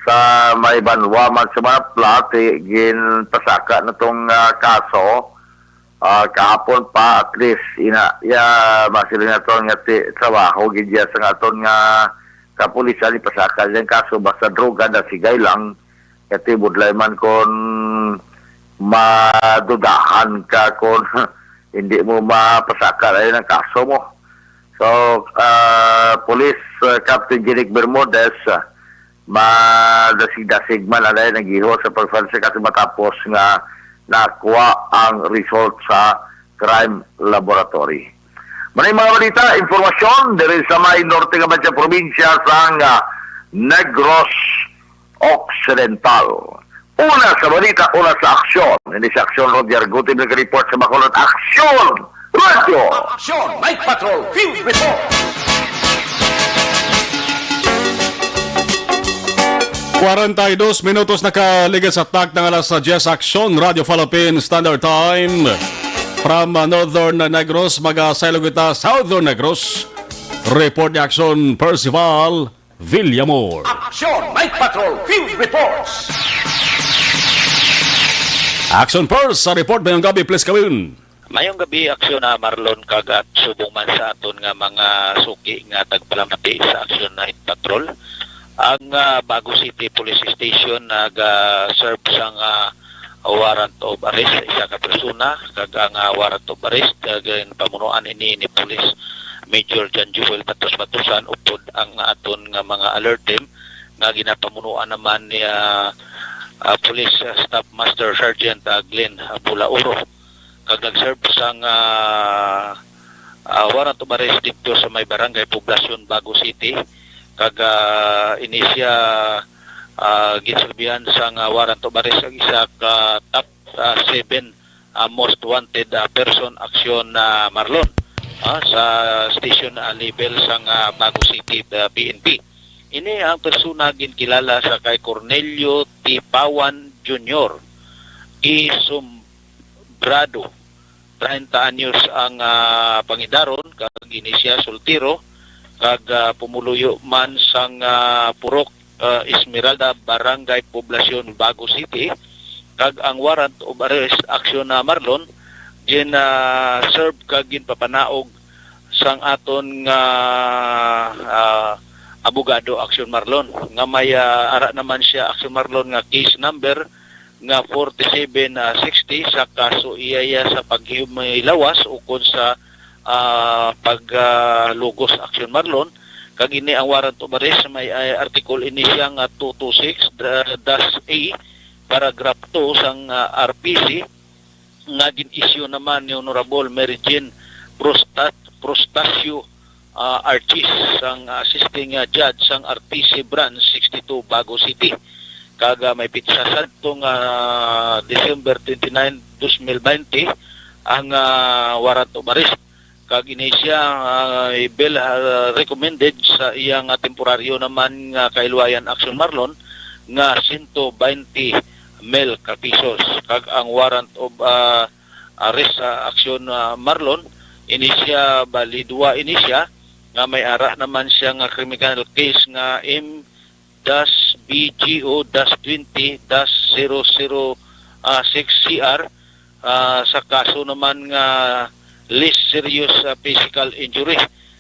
sa may banwa man sa mga plot, eh, ginpasaka na tong, ah, kaso. Ah, kahapon pa, at least, ina, ya, masiling naton nga ti-, trabaho gid ya sa aton nga kapulisan, ipasaka dyan kaso, basta droga na sigay lang, kati budlay man kon madudahan ka kon hindi mo mapasaka na yun ang kaso mo. So, ah, Police, ah, Captain Jinic Bermudez, ah, madasig-dasig man anay nagihimo sa pagpansika sa matapos nga nakuha ang result sa crime laboratory. Manay mga balita, impormasyon diri sa may norte nga Bansa probinsya sang, ah, Negros Occidental. Una sa balita, una sa aksyon. Ini sa aksyon, Roger Guti, nag-report sa Bacolod. Aksyon! Radyo! Aksyon! Night Patrol! Field Report! Kwarenta y dos minutos nakaligid sa takna nga alas diyes. Aksyon, Radyo Philippine Standard Time. From, uh, Northern Negros, magasaylo kita Southern Negros. Report ni Aksyon Percival Villamor. Aksyon! Night Patrol! Field Reports! Action Force sa report. Mayong gabi, please, kawin. Mayong gabi, Aksyon, ah, Marlon, kag, ah, subong man sa aton nga mga suki nga tagpalamati sa Aksyon Night Patrol. Ang, ah, Bago City Police Station naga-serve sang, ah, warrant of arrest sa isa ka persona, kag ang, ah, warrant of arrest, ah, ginpamunuan ini ni Police Major John Joel Batos Batusan, upod ang aton nga mga alert team nga ginapamunuan naman ni, ah, ah, Police, ah, Staff Master Sergeant, ah, Glenn, ah, Bulauro. Kag nag-serve sang, ah, ah, warrant of arrest dito sa may barangay Poblacion, Bago City. Kag, ah, ini siya, ah, ginserbihan sang, ah, warrant of arrest ang isa ka top, ah, seven, ah, most wanted, ah, person, Aksyon, ah, Marlon, ah, sa station, ah, level sang, ah, Bago City, ah, P N P. Ini ang persona ginkilala sa kay Cornelio Tipawan Junior Isumbrado. Treinta anyos ang, ah, pangidaron, kag ini siya soltero, kag, ah, pumuluyo man sang, ah, Purok, ah, Esmeralda, Barangay Poblacion, Bago City, kag ang warrant of arrest, Aksyon, ah, Marlon, gin, ah, serve kag ginpapanaog sang aton nga, ah, abogado, Aksyon, Marlon, nga may, ah, ara naman siya, Aksyon, Marlon, nga case number nga forty-seven sixty sa kaso iya sa paghimay lawas ukon sa, ah, pag, ah, lugos, Aksyon, Marlon. Kag ini ang warrant of arrest, may, ah, article ini siya nga two two six dash A, paragraph two sang, ah, R P C nga gin-issue naman ni Honorable Mary Jane Prostat-, Prostacio, ah, Archis sang assisting, ah, judge sang R T C Branch sixty-two, Bago City. Kag, ah, may pitsa sadto nga December twenty-nine, dos mil baynte ang, ah, warrant of arrest. Kag ini siya, ah, bail, ah, recommended sa iya nga temporaryo naman nga kahilwayan, Aksyon Marlon, nga sento baynte mil ka pisos. Kag ang warrant of, ah, arrest sa Aksyon, ah, Marlon, ini siya, bali duwa ini siya, nga may ara naman siya nga criminal case nga M dash B G O dash twenty dash zero zero six C R, ah, sa kaso naman nga less serious, ah, physical injury.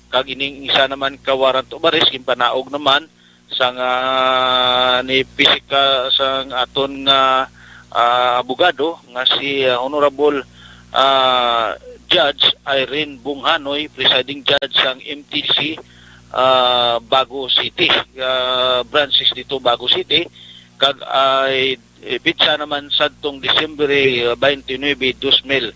Kag ining isa naman ka warrant of arrest, ginpanaog naman sang, ah, ni pisikal sang aton nga, ah, abogado nga si, ah, Honorable, ah, Judge Irene Bunghanoy, Presiding Judge sang M T C, ah, Bago City, ah, Branch sixty-two, Bago City, kag ay, eh, pitsa naman sadtong Disyembre, ah, twenty-nine, dos mil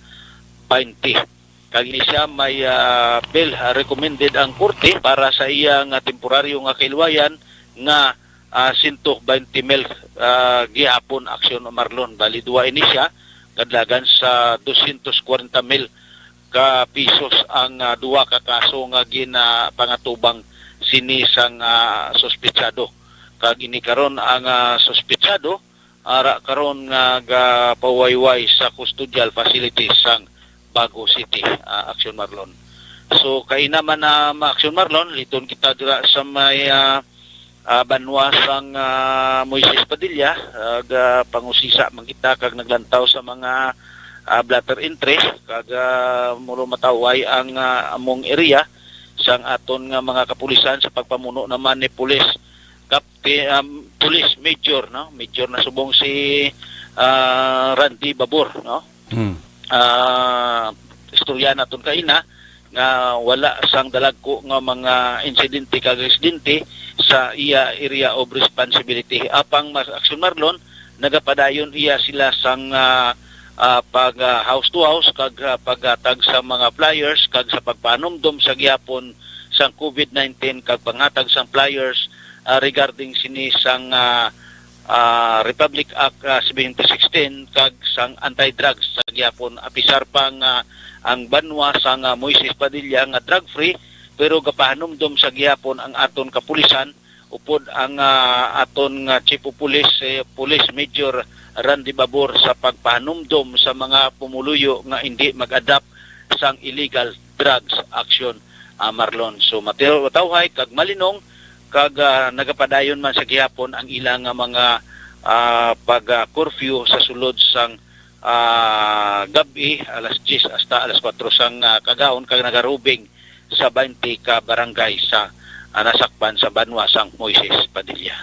baynte. Kag ini siya may, ah, bail, ah, recommended ang korte para sa iya nga temporaryo nga kahilwayan nga, ah, sento baynte mil, ah, gihapon, Aksyon Marlon. Bali, duwa ini siya, kadlagan sa dosyentos kwarenta mil ka pisos ang, ah, duwa ka kaso nga ginapangatubang sini sang, ah, suspetsado. Kag ini karon ang, ah, suspetsado ara karon nga gapawayway sa custodial facility sang Bago City, ah, Aksyon Marlon. So, kaina man na ma-, Aksyon Marlon, liton kita dira sa may, ah, ah, banwa sang, ah, Moises Padilla, ah, gapangusisa man kita kag naglantaw sa mga, ah, blotter entry, kag, ah, mulo mataway ang, ah, among area sang aton nga mga kapulisan sa pagpamuno naman ni Police Captain, um, Police Major, no? Major na subong si, ah, Randy Babor, no? Hmm. Ah, istorya naton kaina nga wala sang dalagko nga mga insidente kag aksidente sa iya area of responsibility. Apang mas Aksyon Marlon, nagapadayon iya sila sang, ah, ah, pag, ah, house to house kag, ah, paghatag sa mga flyers kag sa pagpanumdom sa gihapon sang COVID nineteen kag panghatag sang flyers, ah, regarding sini sang, ah, ah, Republic Act, ah, seventy sixteen kag sang anti-drugs sa gihapon, apisar pa nga ang banwa sang, ah, Moises Padilla nga drug-free, pero gapahanumdom sa gihapon ang aton kapulisan upod ang, ah, aton nga Chief of Police, eh, Police Major Randy Babor sa pagpahanumdom sa mga pumuluyo nga indi mag-adapt sang illegal drugs, Aksyon, ah, Marlon. So, mataw-, matawhay kag malinong kag, ah, nagapadayon man sa gihapon ang ila nga mga, ah, pag, ah, curfew sa sulod sang, ah, gab-i, alas diyes hasta alas kuwatro sang, ah, kagahon kag nagarubing sa baynte ka barangay sa, ah, nasakpan sa banwa sang Moises Padilla.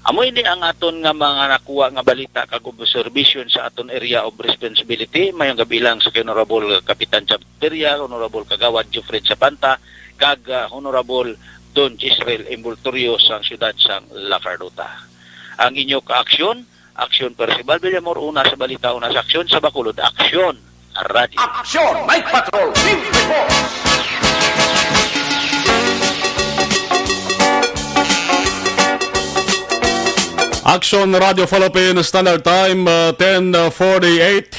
Amo ini ang aton nga mga nakuha nga balita kag observation sa aton area of responsibility. Mayong gabi lang sa kay Honorable Kapitan Chab Peria, Honorable Kagawad Jufred Sapanta, kag, ah, Honorable Don Jezreel Embultorio sang siyudad sang La Carlota. Ang inyo kaaksyon, Aksyon Percival Villamor, una sa balita, una sa aksyon, sa Bacolod Aksyon Radio. Aksyon, Mike Patrol, Field Reports. Action Radio Philippines Standard Time, uh, ten forty-eight.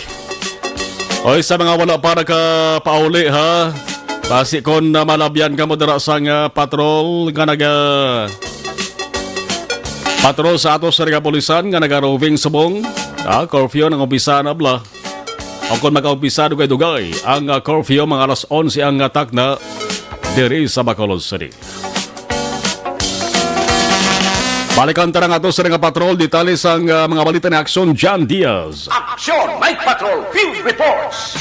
Oy, sa mga wala pa nakapauli, ha? Basi kon, uh, malabyan kamo dira sang, uh, patrol nga naga-, patrol sa ato sa kapulisan nga naga-roving subong, ah, curfew nang umpisa na bala. O kon mag-umpisa dugay-dugay ang, ah, curfew, mga alas onse ang, ah, takna diri sa Bacolod City. Balikan ta na nga ato sa nga patrol, detalye sang, ah, mga balita ni Aksyon John Diaz. Aksyon, Mike Patrol, Field Reports.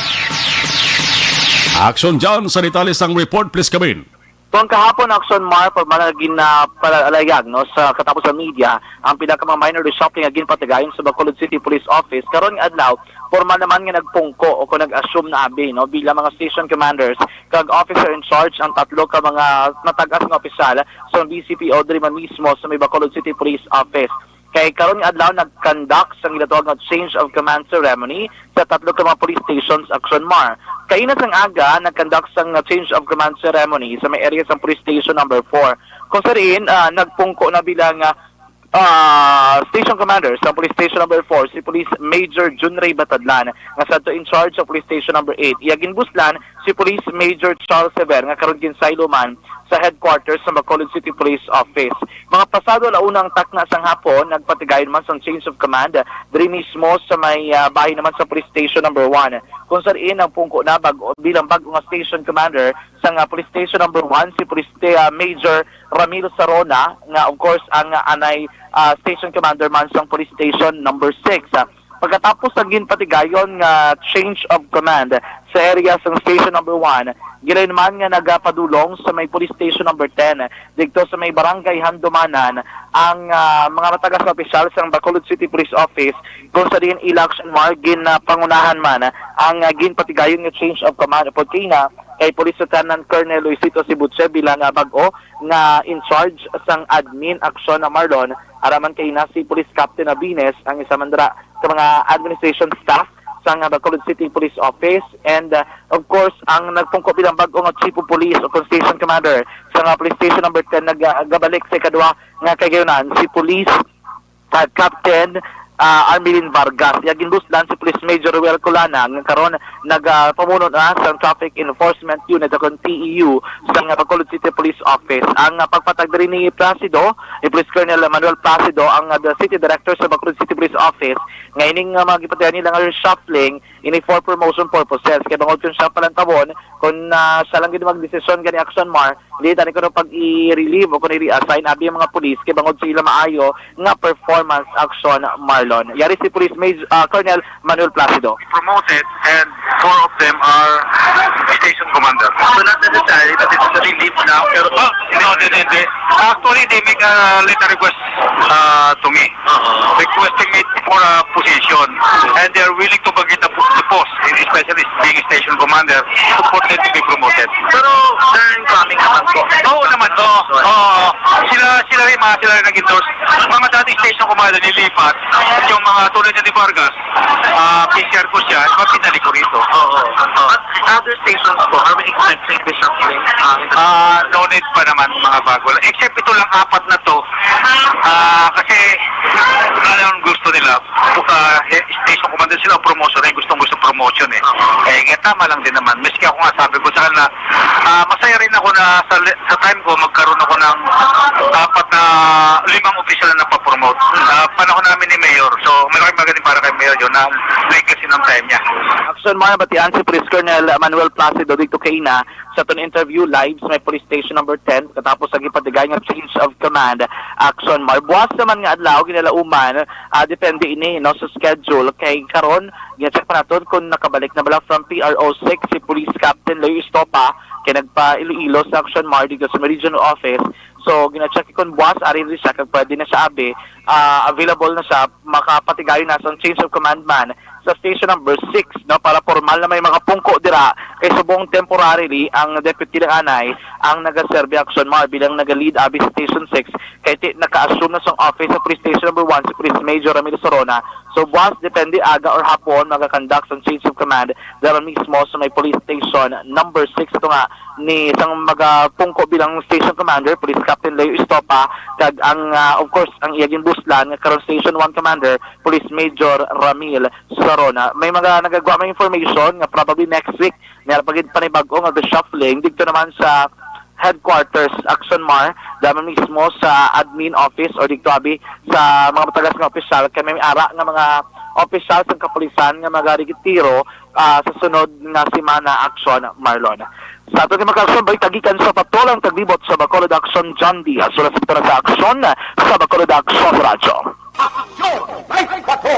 Aksyon John, sa detalye sang report, please come in. Kung kahapon, Aksyon Mar, pag mga gin-, ah, palalayag, no, sa katapos sa media, ang pila ka mga minor reshuffling nga ginpatigayon sa Bacolod City Police Office, karon nga adlaw, formal naman nga nagpungko o kung nag-assume na abi, no, bilang mga station commanders kag officer in charge ang tatlo ka mga natag-as nga opisyal sa B C P o diri man mismo sa may Bacolod City Police Office. Kay karon nga adlaw nag-conduct sang ginatawag nga change of command ceremony sa tatlo ka mga police stations, Action Mar. Kaina sang aga, nag-conduct sang change of command ceremony sa may area sang police station number four. Kung sa diin, ah, nagpungko na bilang, ah, ah, station commander sa police station number four, si Police Major Junrey Batadlan, nga sadto in charge sa police station number eight. Iya ginbuslan si Police Major Charles Sever, nga karon ginsaylo man sa headquarters sa Bacolod City Police Office. Mga pasado ala una ang takna sang hapon, nagpatigayon man sang change of command diri mismo sa may, ah, bahin naman sa Police Station Number One, kung sa diin ang pungko na bag bilang bag-o nga station commander sang, ah, Police Station Number One, si Police, ah, Major Ramil Sarona, nga of course ang, ah, anay, ah, station commander man sang Police Station Number Six. Ah, pagkatapos ang ginpatigayon nga change of command sa area sang Station Number One, gilayon man nga nagapadulong sa may Police Station Number Ten, didto sa may Barangay Handumanan, ang, ah, mga matagas nga opisyal sang Bacolod City Police Office, kung sa diin ila, Action Mar, ginapangunahan man ang, ah, ginpatigayon nga change of command. Upod kaina kay Police Lieutenant Colonel Luisito Sibuche bilang, ah, bag-o nga in charge sang admin, Action Marlon, ara man kaina si Police Captain Abines, ang isa man dira ka mga administration staff sang, ah, Bacolod City Police Office. And, ah, of course, ang nagpungko bilang bag-o nga Chief of Police o Station Commander sa nga Police Station Number Ten, nagabalik sa ikaduha nga kahigayunan, si Police, ah, Captain, ah, Armelin Vargas. Iya ginbuslan si Police Major Ruel Colana, nga karon nagapamuno na sa Traffic Enforcement Unit o kon T E U sa nga Bacolod City Police Office. Ang, ah, pagpatag diri ni Placido, ni Police Colonel Manuel Placido, ang, ah, the City Director sa Bacolod City Police Office, nga ining, ah, mga gipatigayon nila nga reshuffling, ini for promotion purposes. Kay bangod kung siya palantawon, kung, ah, siya lang gid magdesisyon gani, Action Mar, hindi tani kuno pag i-relieve o kung i-reassign abi ang mga pulis, kay bangod sa ila maayo nga performance, Action Marlon. Yari si Police Major, ah, Colonel Manuel Placido. Promoted and four of them are station commander. So not necessary that it's a relief now, pero Oh, no, hindi, hindi. Actually, they make a letter request, uh, to me, requesting me for a position, and they are willing to forget the, the post, especially being station commander, to, for them to be promoted. Pero they're incoming naman po. Oo naman, oo. Oo. Sila, sila rin, mga sila rin nag-endorse. Mga dati station commander, nilipat. Yung mga tulad ni Vargas, ah, P C R ko siya, mapinali ko rito. Oo. At other stations po, are we expecting reshuffling, ah, in the Ah, no need pa naman, mga bago lang. Except ito lang apat na to. Ah, kasi, ano ang gusto nila? Bu-, ah, eh, station commander sila, promotion, eh, gustong gusto promotion, eh. Eh, nga tama lang din naman. Miski ako nga, sabi ko sa kanila, ah, masaya rin ako na sa, li-, sa time ko, magkaroon ako ng apat na, limang opisyal na napapromote. Ah, panahon namin ni Mayor. So, malaking bagay din para kay Mayor yun, na legacy ng time niya. Action Mar, batian si Police Colonel Manuel Placido dito kaina sa aton interview live sa may Police Station Number Ten, katapos ang ipatigay nga change of command. Action Mar, buwas naman nga adlaw, ginalauman, ah, depende ini, no, sa schedule. Kay karon, gina-check pa naton kung nakabalik na bala from P R O six si Police Captain Leo Estopa, kay nagpa Iloilo sa Action Mar dito sa may regional office. So, gina-check kung buwas, ari rin siya, kag pwede na siya abi, ah, available na siya, makapatigayon na sa change of command man sa station number six, no, para formal na may makapungko dira, kay subong temporarily ang deputy lang anay ang nagaserbi, Action Mar, bilang naga-lead abi sa station six, kay ti-, naka-assume na sang office sa police station number one si Police Major Ramil Sorona. So, buwas, depende, aga or hapon, magakandak sang change of command dira mismo sa may police station number six. Ito nga, ni sang magapungko bilang station commander, Police Captain Leo Estopa, kag ang, ah, of course, ang iya ginbuslan nga karon station one commander, Police Major Ramil Sarona. May mga nagagwa may information nga probably next week, may pagid panibag-o nga reshuffling dito naman sa headquarters, Action Mar, damo mismo sa admin office or dito abi sa mga matagas nga opisyal, kay may ara nga mga opisyal sa kapulisan nga magaretiro, ah, sa sunod nga semana, Action Marlon. Sa aton nga mga aksyon, balik tagikan sa patulang taglibot sa Bacolod Action, John Diaz. Wala sa pera sa aksyon, sa Bacolod Action Radyo. Aksyon! Ay, bato!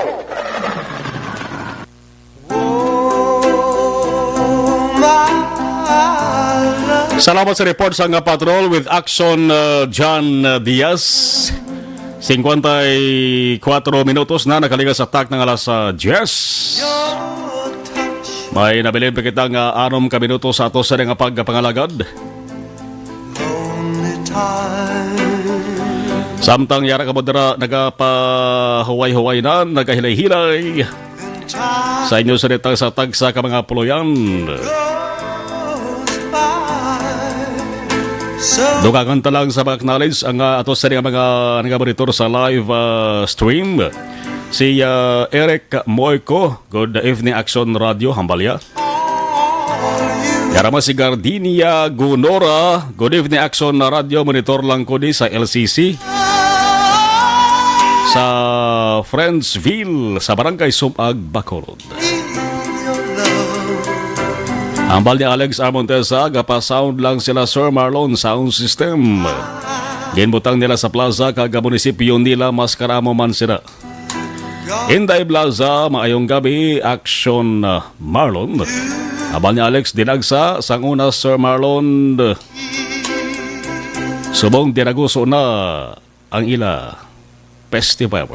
Salamat sa report sa nga patrol with Action, uh, John, uh, Diaz. Singkwenta y kuatro minutos na nakaligas sa tak ng alas, uh, diyes. May nabilin pa kita nga anom ka minutos sa ato sa nga pagpangalagad. Lonely time. Samtang yara ka mo dira nagapahuway-huway na, nagahilay-hilay sa inyo sa ditang sa tagsa ka mga puloyan. Dugangan ta lang sa mga knowledge ang, ah, ato sa mga nagamonitor sa live, ah, stream. Si, ah, Eric Moico, good evening, Action Radio, hambalya. Yara mo si Gardinia Gunora, good evening, Action Radio, monitor lang ko di sa L C C. Sa Friendsville, sa Barangay Sumag, Bacolod. Hambal ni Alex Amontesa, gapa-sound lang sila, Sir Marlon, sound system. Ginbutang nila sa plaza kag munisipyo nila, mas karamo man sila. Inday Plaza, maayong gabi, Action, uh, Marlon. Hambal ni Alex Dinagsa, sang una, Sir Marlon, subong dinaguso na ang ila festival.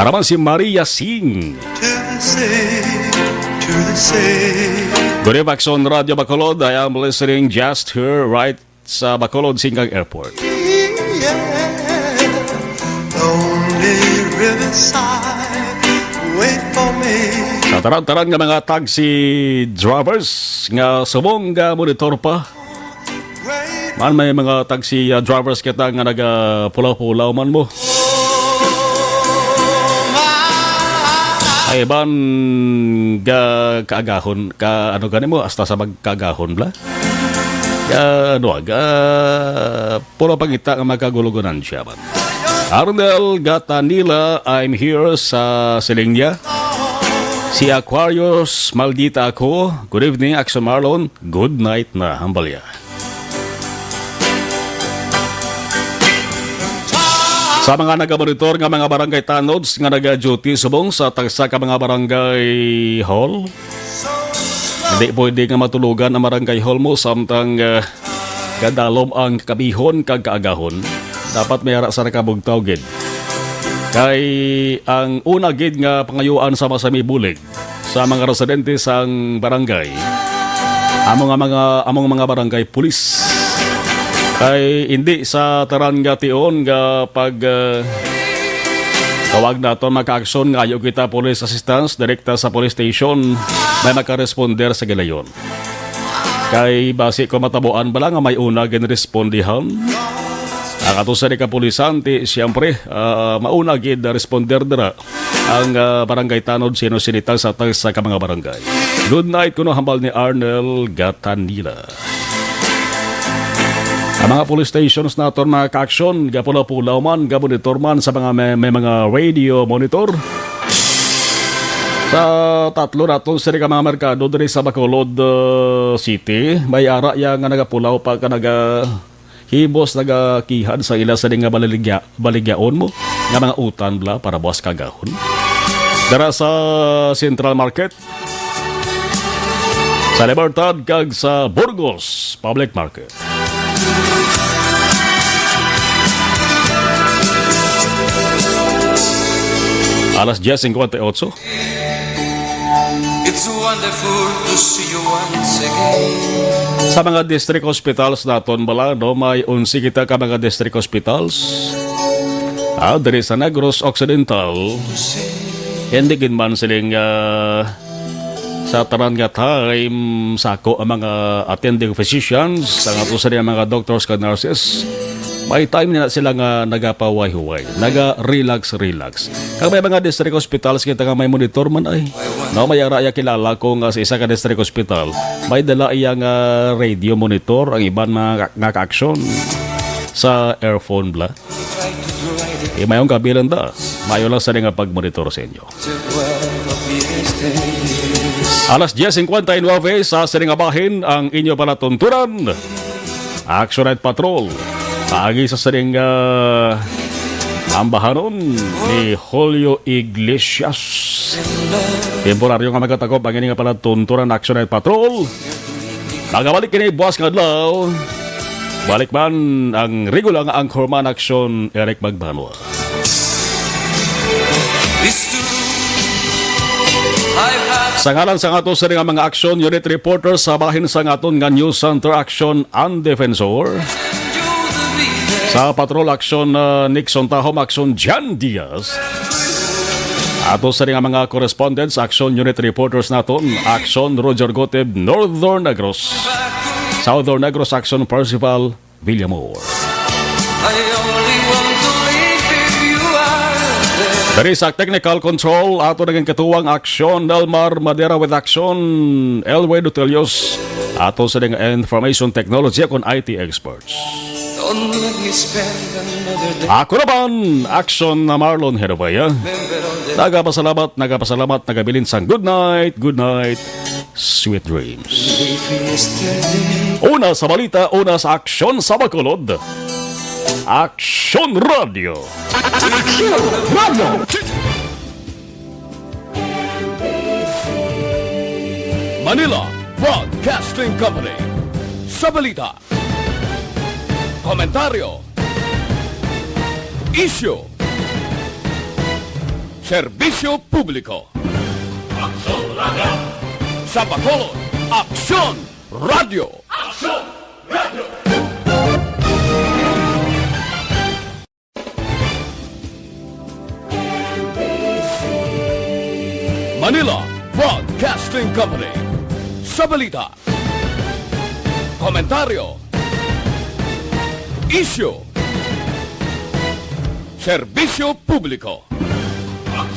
Araman si Maria Singh. Good evening, Action Radio Bacolod. I am listening just here right sa Bacolod Singkang Airport. Sa taran-taran nga mga taxi drivers nga subong nga monitor pa, man may mga taxi, ah, drivers kita nga nagapulaw-pulaw man mo. Ay, ban ga kaagahon, ka, ano gani mo, hasta sa magkaagahon, bla? Ka, ano, ga, puro pangita nga magkagulugunan siya, ban. Arnel Gatanila, I'm here sa siling niya. Si Aquarius, maldita ako. Good evening, Action Marlon. Good night na, hambalya. Sa mga nagamonitor nga mga barangay tanods nga naga-duty subong sa tagsa ka mga barangay hall, hindi pwede nga matulogan ang barangay hall mo samtang, ah, kadalom ang kakabihon kag kaagahon. Dapat may ara sa nakabugtaw gid. Kay ang una gid nga pangayuan sa masami bulig sa mga residente sang barangay, amo nga mga, among mga barangay pulis. Kay hindi sa tanan nga tion nga pag, ah, tawag naton makaaksyon nga ayo kita police assistance direkta sa police station, may makaresponder sa gilayon. Kay basi ko matabuan bala nga may una ginrespondihan ang ato sa kapulisan, ti siyempre, ah, mauna gid responder dira ang, ah, barangay tanod sino sinitang sa tagsa ka mga barangay. Good night kuno hambal ni Arnel Gatanila. Ang mga police stations naton mga kaaksyon, gapulaw-pulaw man, gamonitor man sa mga may, may mga radio monitor. Sa tatlo naton sini ka mga merkado diri sa Bacolod, uh, City, may ara ya nga nagapulaw pa ka naga himos nagakihad sa ila sa nga baligya, baligyaon mo nga mga utan bla para buwas kagahon. Dara sa Central Market, sa Libertad kag sa Burgos Public Market. Alas diyes singkwenta y otso. It's wonderful to see you once again. Sa mga district hospitals naton bala, no, may onse kita ka mga district hospitals. Ah, diri sa Negros Occidental, hindi gid man siling, ah, sa tanan nga time sako ang mga attending physicians, ang ato sa mga doctors kag nurses. May time na sila nga nagapaway-huway, naga-relax-relax. Kag may mga district hospitals kita nga may monitor man ay. No, may ara ya kilala ko nga sa isa ka district hospital, may dala iya nga radio monitor, ang iban mga ka-, nga ka-aksyon sa earphone bla. Eh, mayong kabilan da. Mayo lang sa nga pagmonitor sa inyo. Alas diyes singkwenta y nuebe sa sining nga bahin ang inyo palatuntunan. Action Night Patrol. Paagi sa sining, ah, ambahanon ni Julio Iglesias. Temporaryo nga magatakop ang ini nga palatuntunan Action Night Patrol. Magabalik kini buwas nga adlaw. Balik man ang regular nga anchorman Action, Eric Magbanwa. Sa ngalan sa ato sa nga mga action unit reporter sa bahin sa aton nga News Center Action and Defensor, Sa Patrol, Aksyon, uh, Nixon Tahom, Aksyon Jan Diaz. Ato sa nga mga correspondents, Aksyon Unit Reporters naton, Aksyon Roger Goteb, Northern Negros, Southern Negros, Aksyon Percival Villamor. I only want to live if you are there. Diri sa technical control, ato naging katuwang, Aksyon Nelmar Madera with Aksyon Elway Dutelios. Ato sa nga information technology akon I T experts. Don't let me spend another day. Ako naman, Aksyon na Marlon Hervea. Remember all the Nagapasalamat, nagapasalamat, nagabilin sang good night, good night, sweet dreams. Una sa balita, una sa aksyon sa Bacolod. Aksyon Radio. Aksyon Radio. Manila Broadcasting Company. Sa balita, komentaryo, isyu, serbisyo publiko. Aksyon Radio. Sa Bacolod, Aksyon Radio. Aksyon Radio. Manila Broadcasting Company. Sa balita, komentaryo, isyu, serbisyo publiko.